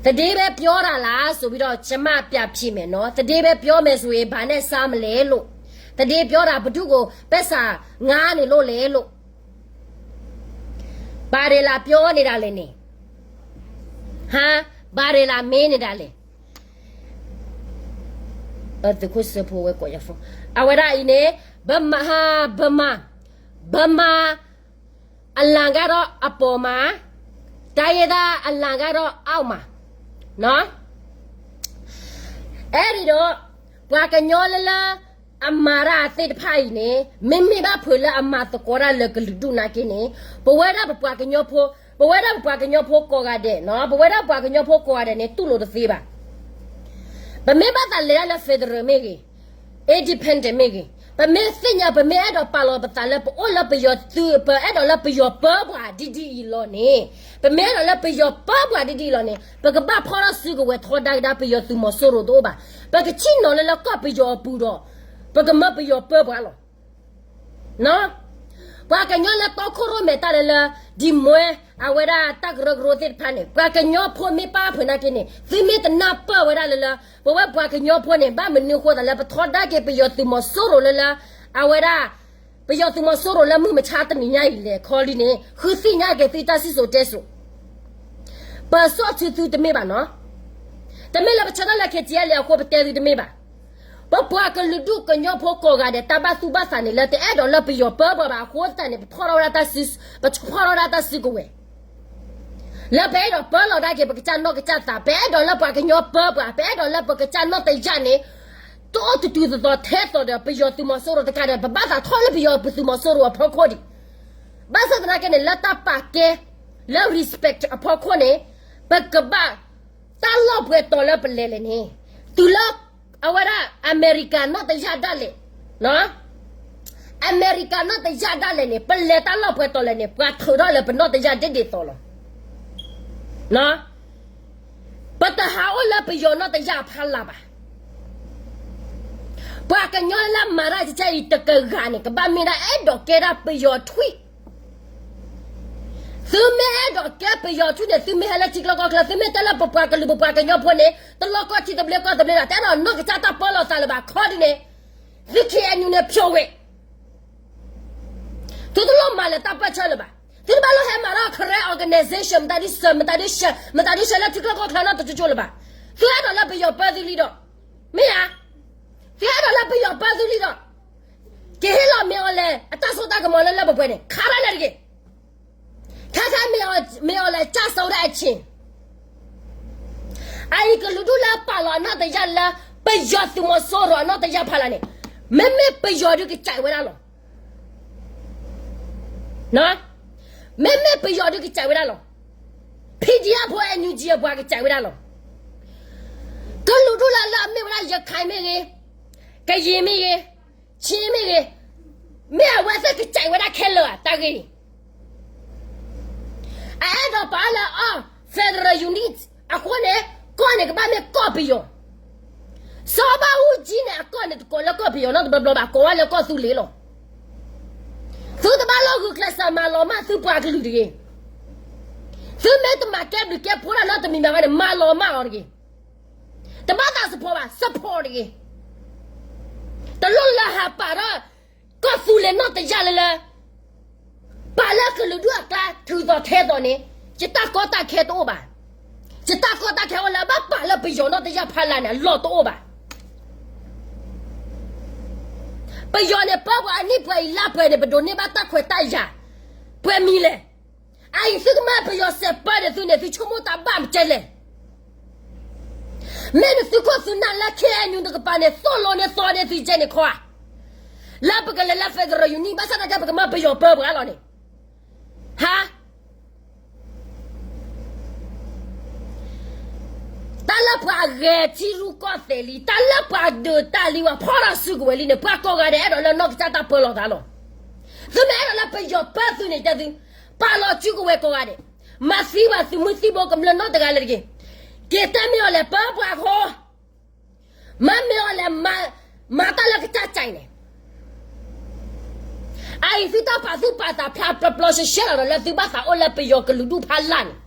သတင်းပဲပြောတာလားဆိုပြီးတော့ ကျွန်မပြန်ဖြေမယ်နော်. သတင်းပဲပြောမယ်ဆိုရင် ဘာနဲ့စားမလဲလို့. သတင်းပြောတာ ဘယ်သူ့ကိုပိုက်ဆံငါနေလို့လဲလို့. ဘာတွေလာပြောနေတာလဲန့ၣ်. ဟမ်, ဘာတွေလာမေးနေတာလဲ. သုးခိၣ်စၢဖှိၣ်ဝဲကိးယၤဖိ, အဝဲဒၣ်အံၤန့ၣ် ဗမာ, ဗမာ, ဗမာ အလံကတော့အပေါ်မှာ, တိုင်းရင်းသားအလံကတော့အောက်မှာနော်. အဲဒီတော့ ပှၤကညီလၢလၢ အမၤတၢ်သ့ၣ်တဖၣ်အံၤန့ၣ် မ့မ့ၢ်ဘၣ်ဖုးလၢအမၤသကိးတၢ်လၢကလုာ်ဒူၣ်နာ်က့န့ၣ် ပဝဲဒၣ်ပပှၤကညီဖိ, ပဝဲဒၣ်ပပှၤကညီဖိကိးဂၤဒဲးနော်, ပဝဲဒၣ်ပှၤကညီဖိကိးဂၤဒဲးန့ၣ် တူၢ်လိာ်တသ့ဘၣ်. ပမ့ၢ်ဘၣ်သးလဲၤဒၣ်လၢ federal မ့ၢ်ဂ့ၤ, independent မ့ၢ်ဂ့ၤ, ပမ့ၢ်သ့ၣ်ညါ ပမ့ၢ်အဲၣ်ဒိးပာ်လီၤပသးလၢပအိၣ်လၢပယီၤသုး, ပအဲၣ်ဒိးလၢပယီၤပၢပှၤဒ်ဒ်အံၤလီၤန့ၣ်, ပမ့ၢ်အဲၣ်ဒိးလၢပယီၤပၢပှၤဒ်ဒ်အံၤလီၤန့ၣ် ပကဘၣ်ဖီထီၣ်စုကဝဲၤထီဒါကဒါပယီၤသုးမီၤစိရိၤတအိၣ်ဘၣ်. ပကဆ့ၣ်နီၤလၢလၢကီၢ်ပယီၤအပူၤဒီး ပကမၢပယီၤပၢပှၤလီၤ. ပှၤကညီလၢတီခိၣ်ရိၣ်မဲာ်တၢ်လၢလၢ ဒံၣ်မွဲ အဝဲဒၣ်တၢ်ကရၢကရိသ့ၣ်တဖၣ်န့ၣ် ပှၤကညီဖိမ့ၢ်ပာ်ဖုးနာ်က့န့ၣ် သုမ့ၢ်တနၢ်ပၢၢ်ဝဲဒၣ်လၢလၢ ပဝဲပှၤကညီဖိန့ၣ် ဘၣ်မနုၤဃိသးလၢပထီဒါက့ၤပယီၤသုးမီၤစိရိၤလၢလၢ အဝဲဒၣ် ပယီၤသုးမီၤစိရိၤလၢမုၢ်မဆါတနံၤညါအံၤလဲၣ် ခီလံန့ၣ် ဃုသ့ၣ်ညါက့ၤသုတၢ်စံၣ်စိၤတဲစိၤ ပၢၤစီၣ်ဆူသုတမ့ၢ်ဘၣ်နီၤ. တမ့ၢ်လၢပဆၢထၢၣ်လၢ KTLA အဃိ ပတဲသုတမ့ၢ်ဘၣ်. ပပှၤကလုာ်ဒူၣ်ကညီဖိကိးဂၤဒဲး တၢ်ဘၣ်သူၣ်ဘၣ်သးန့ၣ် လၢတအဲၣ်ဒိးလၢပယီၤပၢပှၤဘၣ်အဃိသတးန့ၣ် ပဖီၣ်ထီၣ်ဝဲဒၣ်တၢ်စု, ပဖီၣ်ထီၣ်ဝဲဒၣ်တၢ်စုကဝဲၤ. လၢပအဲၣ်ဒိးပၢလီၤဒၣ်က့ၤ ပကစၢ်နီၢ်ကစၢ်သး, ပအဲၣ်ဒိးလၢပှၤကညီပၢပှၤ, ပအဲၣ်ဒိးလၢပကစၢ်နီၢ်တယၢ်န့ၣ် တအိၣ်တတုၤသသိးထဲသိးဒီးပယီၤသုးမီၤစိရိၤတကးဒီး ပဘၣ်သးထီၣ်လၢပယီၤသုးမီၤစိရိၤအဖီခိၣ်ဒံး. ဘၣ်ဆၣ်သနာ်က့န့ၣ် လၢတၢ်ပာ်ကဲ လၢ respect အဖီခိၣ်န့ၣ် ပကဘၣ် တၢ်လီၢ်ပှဲၤတီၤလၢပလဲၤလဲၣ်န့ၣ် တုၤလၢ အဝဲဒၣ် အမဲရကၤနီၢ်တယၢ်ဒၣ်လဲာ် အမဲရကၤနီၢ်တယၢ်ဒၣ်လဲာ်န့ၣ် ပလဲၤတၢ်လီၢ်ပှဲၤတီၤလဲၣ်န့ၣ် ပှၤထုးထီၣ်လၢပနီၢ်တယၢ်ဒ်ဒ်သိးလီၤ. ပတဟးအိၣ်လၢပယီၤနီၢ်တယၢ်ဖီလာ်ဘၣ်. ပှၤကညီလၢမၤတၢ်ကဲအံၤတကဂၤန့ၣ် ကဘၣ်မ့ၢ်ဒၣ်အဲၣ်ဒိးကဲဒၣ်ပယီၤထွံၣ် သုမ့ၢ်အဲၣ်ဒိးကဲပယီၤထွံၣ်န့ၣ် သုမ့ၢ်ဟဲလၢထံကျိကီၢ်ချၢ သုမ့ၢ်တဲလၢပပှၤကလုာ်ပပှၤကညီဖိန့ၣ် တလီၢ်ကီၢ်ထံသဘျ့ကီၢ်သဘျ့ဒၣ် တအဲၣ်ဒိးနီၢ်ကစၢ်တၢ်ပၢလီၤသးလၢၤဘၣ် ခီဒ်န့ၣ် သု K N U န့ၣ်ဖျိးဝဲ သုတလိၣ်မၤလၢၤတၢ်ပၢၢ်ဆၢလၢၤဘၣ်. သုတဘၣ်လိၣ်ဟဲမၤထီၣ် Karen organization မတၤဒ်စၢၤ မတၤဒ်စၢၤ မတၤဒ်စၢၤလၢထံကျိကီၢ်ချၢနီတကၠိကၠိလၢၤဘၣ်. သုအဲၣ်ဒိးလၢပယီၤပၢသုလံဒီး မ့ၢ်ဧါ. သုအဲၣ်ဒိးလၢပယီၤပၢသုလံဒီး ကဟ့ၣ်လီၤမ့ၢ်အီၤလဲၣ် အတၢ်စိတၢ်ကမီၤလၢလၢပှဲၤပှဲၤန့ၣ် ခါဒၣ်လဲာ်တဂ့ၤ. ခဲခဲမ့ၢ်အီၤလဲၣ် ကၢ်စိဒၣ်အဆ့ၣ် အအံၤကလုာ်ဒူၣ်လၢပာ်လီၤအနီၢ်တယၢ်လၢ ပယီၤသုးမီၤစိရိၤအနီၢ်တယၢ်ဖီလာ်န့ၣ် မ့မ့ၢ်ပယီၤဒုးကစံးဝဲဒၣ်လီၤ. မ့မ့ၢ်ပယီၤဒုးကစံးဝဲဒၣ်လီၤ. P D F ဖိ N U G အပှၤကစံးဝဲဒၣ်လီၤ. ကလုာ်ဒူၣ်လၢလၢအမ့ၢ်ဝဲဒၣ် ရခိုင်မ့ၢ်ဂ့ၤ, ကရင်မ့ၢ်ဂ့ၤ, ချင်းမ့ၢ်ဂ့ၤ, မ့ၢ်အဝဲသ့ၣ်ကစံးဝဲဒၣ်ခဲလၢာ်ဧါ တၢ်ဂ့ၢ် အအဲၣ်ဒိးပာ်လၢအီၤ federal unit အဃိန့ၣ် ကီၢ်န့ၣ်ကဘၣ်မ့ၢ်ကီၢ်ပယီၤ, စီၤဘၣ်အူကၠံန့ၣ် အကီၢ်န့ၣ်တကိးလၢကီၢ်ပယီၤနီတဘျီဘျီဘၣ်, ကိးဝဲလၢကီၢ်သူလ့ၤလီၤ. သုတဘၣ်လီၢ်ဂုာ်ကျဲးစၢးမၤလီၤမၢ်သုပှၤကလုာ်တဂ့ၤ. သုမ့ၢ်တမၤကဲဘျုးကဲဖှိၣ်တၢ်နီတမံၤမံၤဘၣ်န့ၣ် မၤလီၤမၢ်အီၤတဂ့ၤ. တဘၣ်သး support ဘၣ်, support တဂ့ၤ. တလိၣ်လၢဟးပာ်ထီၣ် ကီၢ်သူလ့ၤနီၢ်တယၢ်လၢလၢ ပာ်လၢကလုာ်ဒူၣ်အကျါ ထုးသိးထဲသိးန့ၣ် ယတၢ်ကီတၢ်ခဲတအိၣ်ဘၣ်. ယတၢ်ကီတၢ်ခဲအိၣ်လၢဘၣ်ပာ်လၢပယီၤနီၢ်တယၢ်ဖီလာ်န့ၣ် အလီၢ်တအိၣ်ဘၣ်. ပယီၤန့ၣ် ပၢပှၤအနံၣ်ပှဲၤအံၤလါပှဲၤန့ၣ် ပဒိးန့ၢ်ဘၣ်တၢ်ခွဲးတၢ်ယာ် ပှဲၤမံၤလဲၣ်. အအံၤသုကမၢပယီၤစဲးပၢဒီးသုန့ၣ် သုဆိကမိၣ်တၢ်ဘၣ်မကဲလဲၣ်. မ့ၢ်နသုခိၣ်သုနၢ်လၢ K N U တကပၤန့ၣ် သိၣ်လိန့ၢ်သီန့ၢ်သုကဲန့ၣ်ခီဧါ. လၢပကလဲၤလၢ federal unit ဘၣ်ဆၣ်သနာ်က့ ပကမၢပယီၤပၢပှၤလီၤန့ၣ် ဟါ တၢ်လၢပှၤဂဲၤထံရူၢ်ကီၢ်သဲးလံ, တၢ်လၢပှၤဒုးတၢ်လံ ပှၤဖီၣ်ထီၣ်စုကဝဲၤလံန့ၣ် ပှၤကိးဂၤဒဲးအဲၣ်ဒိးလၢနီၢ်ကစၢ်တၢ်ပၢလီၤသးလီၤ. သုမ့ၢ်အဲၣ်ဒိးလၢပယီၤပၢသုန့ၣ် တဲသု ပာ်လီၤစုကဝဲၤကိးဂၤဒဲး, မၤသံပှၤသုးမုၢ်သံၣ်ဘိကမျၢၢ်နီတဂၤလၢၤတဂ့ၤ. က့ၤတဲမ့ၢ်အီၤလဲၣ် ပၢပှၤဃီ မ့မ့ၢ်အီၤလဲၣ် မၤတၢ်လၢကစၢ်ကဲန့ၣ် အအံၤသုတၢ်ပာ်သူၣ်ပာ်သးဖျါပျီပျီရှဲရှဲလီၤဒီး လၢသုဘၣ်သးအိၣ်လၢပယီၤကလုာ်ဒူၣ်ဖီလာ်န့ၣ်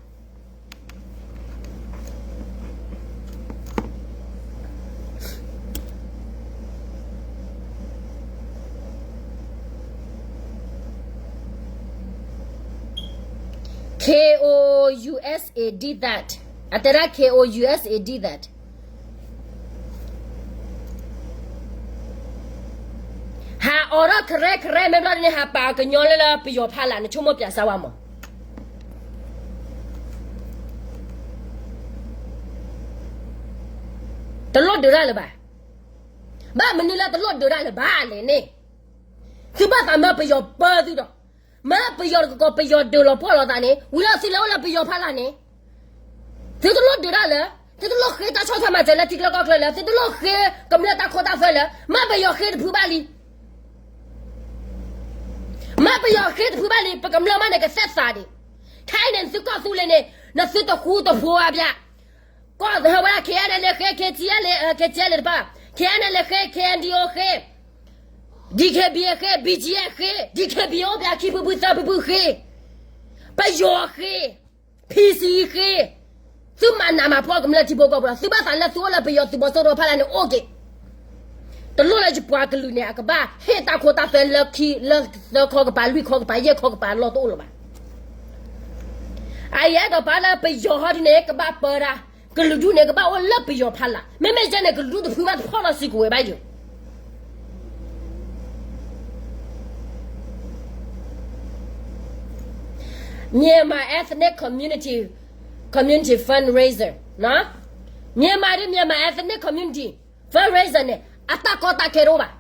K O U S A did that. အတဲဒၣ် K O U S A did that. ဟးအိးထီၣ် Karen Karen မ့ၢ်ဘျီန့ၣ် ဟးပာ်ကညီလၢလၢပယီၤဖီလာ်န့ၣ် ဆိကမိၣ်ပၠးစၢ်ဝဲမး တလိၣ်ဒုးတၢ်လၢၤဘၣ်. ဘၣ်မနုၤလၢတလိၣ်ဒုးတၢ်လၢၤဘၣ်လဲၣ်န့ၣ်, သုဘၣ်သးမၢပယီၤပၢသုဒီး, မၢပယီၤတကကိး ပယီၤဒုးလီၤပှီၢ်လီၤသးန့ၣ် ဝံၤလီၤသုလၢအိၣ်လၢပယီၤဖီလာ်န့ၣ်, သုတလိၣ်ဒုးတၢ်လၢၤ, သုတလိၣ်ဃ့တၢ်ဆီၣ်ထွဲမၤစၢၤလၢထံကျိကီၢ်ချၢလၢၤ, သုတလိၣ်ဃ့ကမျၢၢ်တၢ်ခိတၢ်သွဲလၢၤ, မၢပယီၤဃ့တဖုဘၣ်လံ မၢပယီၤဃ့တဖုဘၣ်လံ ပကမျၢၢ်မးန့ၣ်ကသဲးသးဒံး, ခဲအံၤန့ၣ် နသုကီၢ်သူလ့ၤန့ၣ် နသုတဃူတဖိးဘၣ်ဘၣ်, ကီၢ်ဝဲဒၣ် K N L A ဃ့ K T L A, K T L A တဖၣ်, K N L A ဃ့ K N D O ဃ့, D K B A ဃ့ B G F ဃ့, D K B A အိၣ်ဘၣ်ခံဖုဖုသၢဖုဖုဃ့, ပယီၤဃ့ P C ဃ့, သုမၤနးမၤဖှီၣ်ကမျၢၢ်ထံဖိကီၢ်ဖိဒီး သုဘၣ်သးလၢသုအိၣ်လၢပယီၤသုးမီၤစိရိၤဖီလာ်န့ၣ် အိၣ်က့ၤ, တလိၣ်လၢယပှၤကလုာ်န့ၣ် အကဘၣ်ဟ့ၣ်တၢ်ခိတၢ်သွဲလၢခံ လၢသၢခီကပၤ လွံၢ်ခီကပၤ ယဲၢ်ခီကပၤ အလီၢ်တအိၣ်လၢၤဘၣ်. အအံၤအဲၣ်ဒိးပာ်လၢပယီၤဟီဒ်န့ၣ် ကဘၣ်ပၢတၢ်, ကလုာ်ဒူၣ်န့ၣ် ကဘၣ်အိၣ်လၢပယီၤဖီလာ်, မ့မ့ၢ်ယဲန့ၣ် ကလုာ်ဒူၣ်တဖုဘၣ်တဖီၣ်လီၤစုကဝဲၤဘၣ်ယိၤ Myanmar ethnic community Myanmar ဒီး Myanmar Ethnic Community Fundraiser န့ၣ် အတၢ်ကီတၢ်ခဲတအိၣ်ဘၣ်.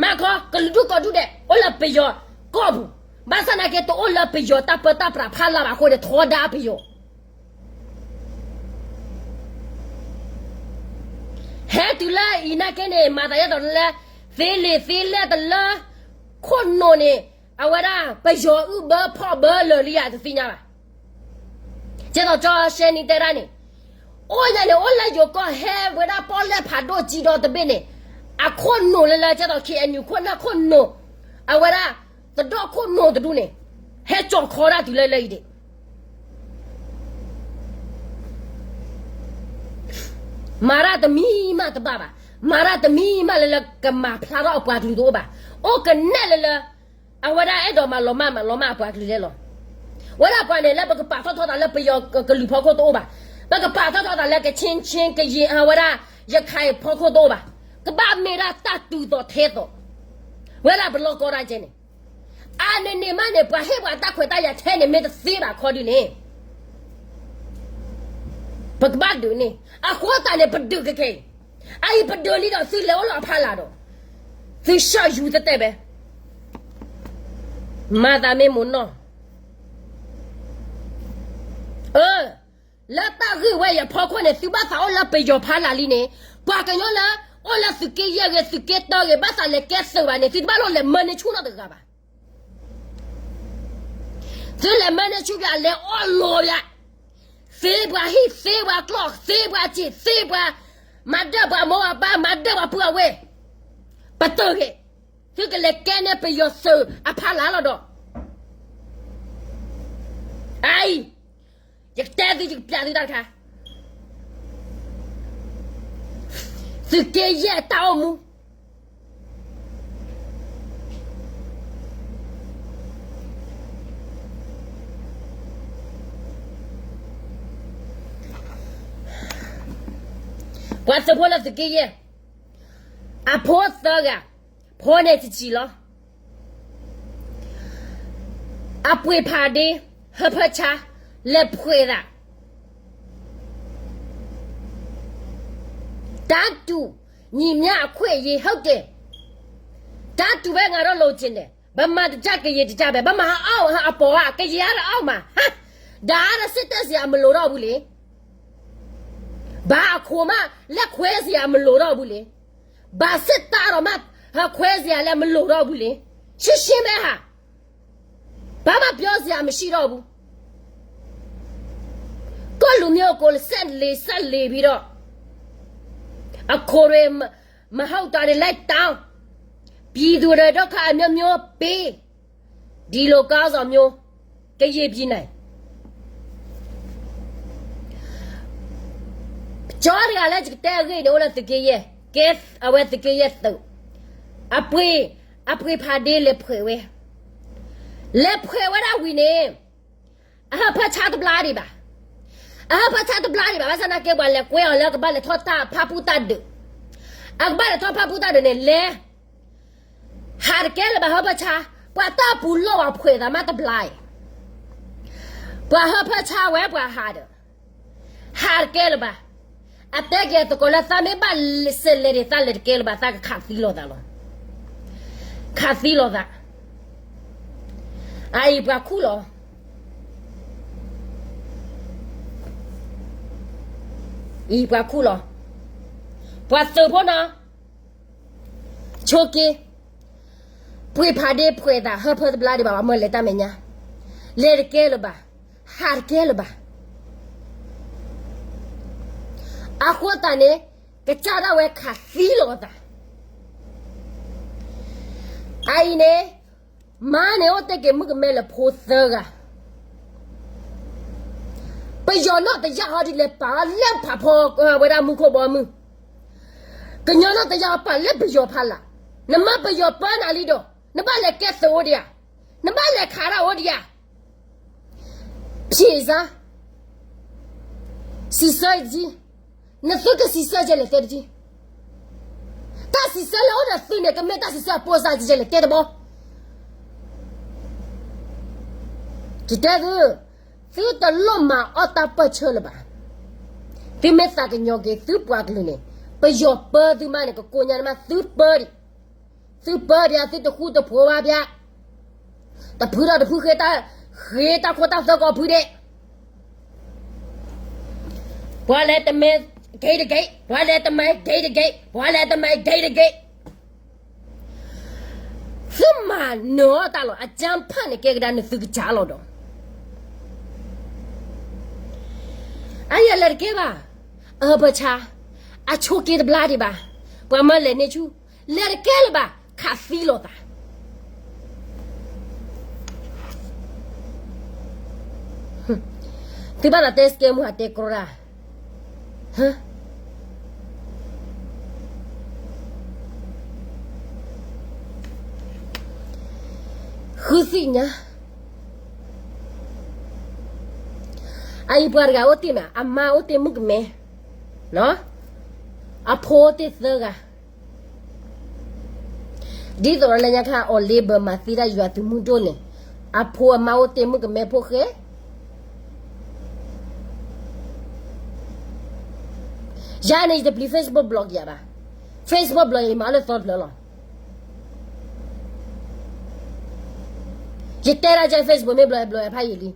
မၤခီ ကလုာ်ဒူၣ်ကိးဒူၣ်ဒဲးအိၣ်လၢပယီၤကီၢ်ပူၤ, ဘၣ်ဆၣ်သနာ်က့ တအိၣ်လၢပယီၤတၢ်ပၢတၢ်ပြးဖးလၢ်ဘၣ်အဃိန့ၣ် ထီဒါပယီၤ ဟဲတုၤလၢအံၤနာ်က့န့ၣ် မၤသးဒ်သိးလၢ သ့လံာ်သ့လဲၢ်တလၢ ခိၣ်နူာ်န့ၣ် အဝဲဒၣ်ပယီၤအုၣ်ဘၢဖီၣ်ဘၢလၢာ်လံဧါ တသ့ၣ်ညါဘၣ်. ကဲသိးကၠီရှဲနံတဲဒၣ်န့ၣ် အိၣ်ညါန့ၣ် အိၣ်လၢယိၤကီၢ်ဟဲဝဲဒၣ်ပီၣ်လဲၣ်ဖးဒိၣ်ကံဒီတဘ့ၣ်န့ၣ် အခိၣ်နူာ်လၢလၢ ကဲသိး ခ့ၣ်အဲၣ်ယူၣ် ခိၣ်နၢ်ခိၣ်နူာ် အဝဲဒၣ် သဒီၣ်ခိၣ်နူာ်တဒူၣ်န့ၣ် ဟဲကၠီၤခီဒၣ်တုၤလၢလၢအံၤဒံး မၤတၢ်တမံၤမးတဘၣ်ဘၣ်. မၤတၢ်တမံၤမးလၢလၢကမၤဖျါထီၣ်အပှၤကလုာ်တအိၣ်ဘၣ်. အိၣ်ကနဲၣ်လၢလၢ အဝဲဒၣ်အဲၣ်ဒိးမၤလီၤမၢ်မၤလီၤမၢ်အပှၤကလုာ်လဲၣ်လီၤ. ဝဲဒၣ်ပှၤန့ၣ် လၢပကပာ်ထီၣ်ထီသးလၢပယီၤကလုာ်ဖီခိၣ်တအိၣ်ဘၣ်. ပကပာ်ထီၣ်ထီသးလၢကခ့ၣ်ခ့ၣ် ကယံာ် အဝဲဒၣ် ရခိုင်ဖီခိၣ်တအိၣ်ဘၣ်. ကဘၣ်မ့ၢ်ဒၣ်တၢ်တူၢ်သိးထဲသိး ဝဲဒၣ်ပလီၢ်ကီၢ်ဒၣ်ကဲန့ၣ် အါန့ၢ်န့ၣ်မးန့ၣ် ပှၤဟ့ၣ်ပှၤတၢ်ခွဲးတၢ်ယာ်ထဲန့ၣ် မ့ၢ်တသ့ဘၣ်ခီဒုန့ၣ် ပကဘၣ်ဒုးန့ၣ် အဃိသတးန့ၣ် ပဒုးကကဲအံၤ, အအံၤပဒုးလံဒီး သုလဲၤအိၣ်လၢအဖီလာ်ဒီး သုဆှၢယူၤတတဲဘဲ, မၤသးမ့ၢ်မိၢ်နီၢ်, အၢ, လၢတၢ်ဂ့ၢ်ဝဲအံၤအဖီခိၣ်န့ၣ် သုဘၣ်သးအိၣ်လၢပယီၤဖီလာ်လံန့ၣ်, ပှၤကညီလၢ အိၣ်လၢသုးက့ယဲၢ်ဂ့ၤ သုးက့တၢဂ့ၤ ဘၣ်သးလဲၤကဲသုးဘၣ်န့ၣ် သုတဘၣ်လိၣ်လဲၤမၢန့ၢ်ဆူၣ်နီတဂၤဘၣ်. သုလဲၤမၢန့ၢ်ဆူၣ်ယၤ လဲၤအီၣ်လီၤယၤ, သ့ပှၤဟံၣ် သ့ပှၤကျီၢ် သ့ပှၤစံာ် သ့ပှၤ, မၤဒၢၣ်ပှၤမိၢ်ပှၤပၢ် မၤဒၢၣ်ပှၤပုၢ်အဝဲၢ်, ပတဂ့ၤ, သုကလဲၤကဲန့ၢ်ပယီၤသုးအဖီလာ်လီၤဒီး, အအံၤ, ယကတဲသု ယကပျးသုတၢ်တခါ, သုးက့ယဲၢ်တၢ်အိၣ်မူ ပှၤသုးဖိလၢသုးက့ယဲၢ်, အဖိသၢဂၤ, ဖိန့ၣ်တစံၣ်လီၤ. အပှ့ၤဖးဒ့, ဟၢဖၢဆါ, လဲၤဖှဲးသး, တၢ်တူၢ်, ညီမျှအခွင့်အရေး ဟုတ်တယ်, တၢ်တူၢ်ဝဲ ငါတို့လိုချင်တယ်, ဗမာတကျ ကရင်တကျပဲ, ဗမာအအောက် အပေါ်က ကရင်ကတော့အောက်မှာ, ဟါ, ဒါကတော့စစ်တပ်စရာမလိုတော့ဘူးလေ, ဘာအခွဲမှ လက်ခွဲစရာမလိုတော့ဘူးလေ, ဘာစစ်တပ်တော့မှ ခွဲစရာလည်းမလိုတော့ဘူးလေ, ရှင်းရှင်းပဲဟာ, ဘာမှပြောစရာမရှိတော့ဘူး, ကိုယ့်လူမျိုးကို ဆက်လေ ဆက်လေပြီးတော့ အခွဲတွေ မဟုတ်တာတွေ လိုက်တောင်း, ပြည်သူတွေ ဒုက္ခအမျိုးမျိုးပေး, ဒီလိုခေါင်းဆောင်မျိုး ကရင်ပြည်နယ်, ကၠီတဂၤလၢယကတဲအဂ့ၢ်န့ၣ် အိၣ်လၢသုးက့ယဲၢ်, ကဲအဝဲသုးက့ယဲၢ်သုး, အပှ့ၤ, အပှ့ၤဖးဒ့လဲၤဖှဲးဝဲ, လဲၤဖှဲးဝဲဒၣ်ဝံၤန့ၣ် အဟၢဖၢဆါတဘျါဒံးဘၣ်, အဟၢဖၢဆါတဘျါဒံးဘၣ်, ဘၣ်ဆၣ်သနာ်က့ ပှၤလဲၤကွဲအီၤလၢကဘၣ်လဲၤထီၣ်တၢ်ဖးပူၣ်တၢ်ဒုး, အကဘၣ်လဲၤထီၣ်ဖးပူၣ်တၢ်ဒုးန့ၣ် လဲၤ ဟးတကဲလၢၤဘၣ် ဟၢဖၢဆါ, ပှၤတၢ်ပူၤလီၢ်ဝဲဖှဲးသးမးတဘျါအံၤ, ပှၤဟၢဖၢဆါဝဲပှၤဟးဒီး, ဟးတကဲလၢၤဘၣ်, အတဲက့ၤသကိးလၢသးမ့ၢ်ဘၣ်စဲးလဲၤဒံးသးလဲၤတကဲလၢၤဘၣ် သးကခးသံလီၤသးလီၤ, ခးသံလီၤသး, အအံၤပှၤခူၣ်လီၤ အံၤပှၤခူၣ်လီၤ, ပှၤသုးဖိနီၤ, ဆိက့, ပှ့ၤဖးဒ့ဖှဲးသး ဟၢဖၢတဘျါဒံးဘၣ် ပှၤမၢလဲၤတၢ်မဲာ်ညါ, လဲၤတကဲလၢၤဘၣ်, ဟးတကဲလၢၤဘၣ်, အဃိသတးန့ၣ် ကစၢ်ဒၣ်ဝဲခးသံလီၤအသး, အအံၤန့ၣ်, မါန့ၣ်အိၣ်တ့ၢ်က့ၤမုၣ်ကမဲလၢဖိသၢဂၤ ပယီၤနီၢ်တယၢ်ဟီဒ်လဲၣ်ပာ်လၢဖးဖီဝဲဒၣ်မူခိၣ်ဘီမုၢ်, ကညီနီၢ်တယၢ်ဟီပာ်လၢပယီၤဖီလာ်, နမ့ၢ်ပယီၤပၢနၤလံဒီး နဘၣ်လဲၤကဲသုးအိၣ်ဒံးဧါ, နဘၣ်လဲၤခးတၢ်အိၣ်ဒံးဧါ, ဖြေစမ်း, စံးဆၢယတက့ၢ်, နသုကစံးဆၢကဲလဲၣ်တဲတက့ၢ်, တၢ်စံးဆၢလၢအိၣ်ဒီးသုန့ၣ် ကမ့ၢ်တၢ်စံးဆၢအပိစါကဲလဲၣ်တဲတဘီ, ယတဲသု, သုတလိၣ်မၤအီၣ်တၢ်ပၢၢ်ဆၢလၢၤဘၣ်. သုမ့ၢ်သးကညီၤက့ၤသုပှၤကလုာ်န့ၣ် ပယီၤပၢသုမးန့ၣ် ကကိညါန့ၣ်မး သုပၢဒံး, သုပၢဒံး သုတဃူတဖိးဘၣ်ဖဲ တဖုဒီးတဖုဃ့တၢ်, ဃ့တၢ်ခိတၢ်သွဲကိးဖုဒဲး, ပှၤလဲၤတမဲ ဂ့ၤတဂ့ၤ, ပှၤလဲၤတမဲ ဂ့ၤတဂ့ၤ, ပှၤလဲၤတမဲ ဂ့ၤတဂ့ၤ. သုမၤနၢၤအီၣ်တၢ်လီၤ အကၢ်ဖၣ်န့ၣ် ကဲကဒါနသုကစၢ်လီၤဒီး အယလဲၤတကဲဘၣ်, အၢပၢဆါ, အဆိးက့တဘျါဒံးဘၣ်, ပှၤမၢလဲၤန့ၢ်ဆူ, လဲၤတကဲလၢၤဘၣ် ခးသံလိာ်သး သုဘၣ်သးတဲစကဲမူဟးတဲကြီတၢ်, ဃုသ့ၣ်ညါ, အအံၤပှၤတဂၤအိၣ်တ့ၢ်မး အမါအိၣ်တ့ၢ်မုၣ်ကမဲ, အဖိအိၣ်တ့ၢ်သၢဂၤ ဒ်သိးလၢညါခါအီၤလ့ဘၢမၤသံတၢ်ယွၤသုးမုၢ်ဒိၣ်န့ၣ်, အဖိအမါအိၣ်တ့ၢ်မုၣ်ကမဲဖိဃဲ, ယၤန့ၣ် ယတပျံၤ Facebook block ယၤဘၣ်, Facebook block ယၤ ယမၤအီၣ်လၢသီတဖျၢၣ်လီၤ. ယတဲဒၣ်ကဲ Facebook မ့ၢ် block ယၤ block ယၤဖးယံာ်လံ.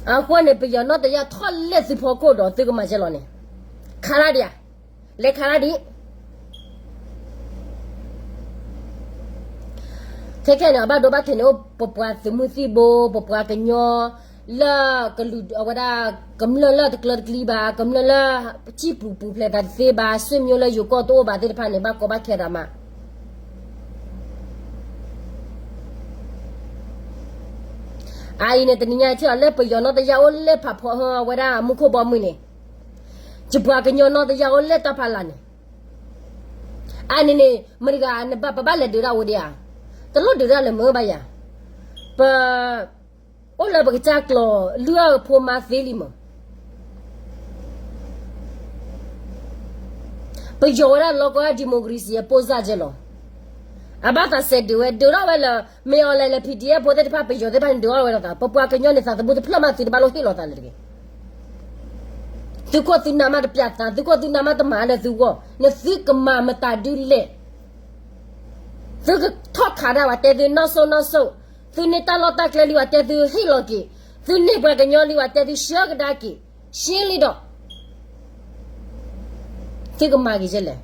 အဃိန့ၣ် ပယီၤနီၢ်တယၢ်ထီၣ်လဲၣ်သုဖီခိၣ်ဒီးသုကမၤကဲလီၤန့ၣ်, ခးတၢ်ဒံးဧါ, လဲၤခးတၢ်ဒံး ခဲခဲန့ၣ် အဘၣ်ဒိဘၣ်ထံးန့ၣ် အိၣ်ပပှၤသုးမုၢ်သံၣ်ဘိ ပပှၤကညီ လၢကလူၤအဝဲဒၣ် ကမျၢၢ်လၢတကျၢတကျံဘၣ် ကမျၢၢ်လၢ စံၣ်ပူၤပူၤဖျဲးသးတသ့ဘၣ် ဆွေမျိုးလၢယိၤကီၢ်တအိၣ်ဘၣ်သ့ၣ်တဖၣ်န့ၣ် ဘၣ်ကီဘၣ်ခဲသးမး အအံၤန့ၣ် တနံၤညါအံၤထံၣ်လီၤလၢပယီၤနီၢ်တယၢ်အိၣ်လၢဖးဖီအဝဲဒၣ်မူခိၣ်ဘီမုၢ်န့ၣ်, ယပှၤကညီနီၢ်တယၢ်အိၣ်လၢတၢ်ဖးလာ်န့ၣ်, အန့ၣ်န့ၣ် မတၤတဂၤ နဘၣ်ပဘၣ်လဲၤဒုးဒၣ်ဝဲဒၣ်ဧါ, တလိၣ်ဒုးဒၣ်လၢၤမုၢ်ဘၣ်ယၤ, ပ အိၣ်လၢပကစၢ်ကျိာ်လုၢ်အဖိမါသ့လံမး ပယီၤဝဲဒၣ်လီၢ်ကီၢ် democracy အပိၢ်စၢ်ကဲလီၤ. အဘၣ်သးစဲးဒုးဝဲ ဒုးထီၣ်ဝဲလၢ မ့ၢ်အီၤလဲၤလၢ PDF ဖိသ့ၣ်တဖၣ် ပယီၤသ့ၣ်တဖၣ်န့ၣ် ဒုးထီၣ်ဝဲဒီးသး ပပှၤကညီန့ၣ် သးသမူတဖျၢၣ်မး သုတဘၣ်လိၣ်ဟ့ၣ်လီၤသးလၢၤတဂ့ၤ. သုခိၣ်သုနၢ်မးတပျးသး သုခိၣ်သုနၢ်မးတမၤလၢသုဂီၢ် နသုကမၤမတၤဒုလဲၣ်. သုကထီၣ်ခးဒၣ်ဝဲတဲသုနီၢ်စိၣ်နီၢ်စိၣ်, သုန့ၢ်တၢ်လီၢ်တၢ်ကျဲလံဝဲတဲသုဟ့ၣ်လီၤက့ၤ, သုန့ၢ်ပှၤကညီလံဝဲတဲသုဆှၢကဒါက့ၤ, ရှ့လံဒီး သုကမၤက့ၤယဲလဲၣ်.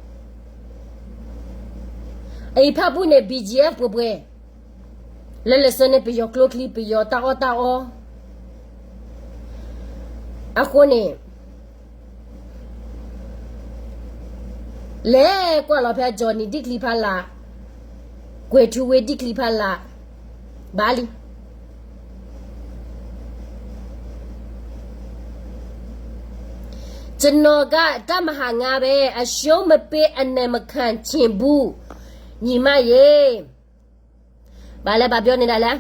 အအံၤဖၣ်ပူၣ်န့ၣ် BGF ပှဲၤပှဲၤ, လၢလၢဆၢန့ၣ် ပယီၤကျိချံ ပယီၤတၢ်အီၣ်တၢ်အီ အဃိန့ၣ် လဲၤကွၢ်လီၤဖဲ Johnny ဒံၣ်ချံဖးလာ်, ကွဲၤထူဝ့ဒံၣ်ချံဖးလာ်, ဘၣ်လံ. ကျွန်တော်က တပ်မဟာငါးပဲ အရှုံးမပေး အနိုင်မခံချင်ဘူး ညီမရေ. ဘၣ်လဲၣ် ဘၣ်ပြောနေတာလဲၣ်.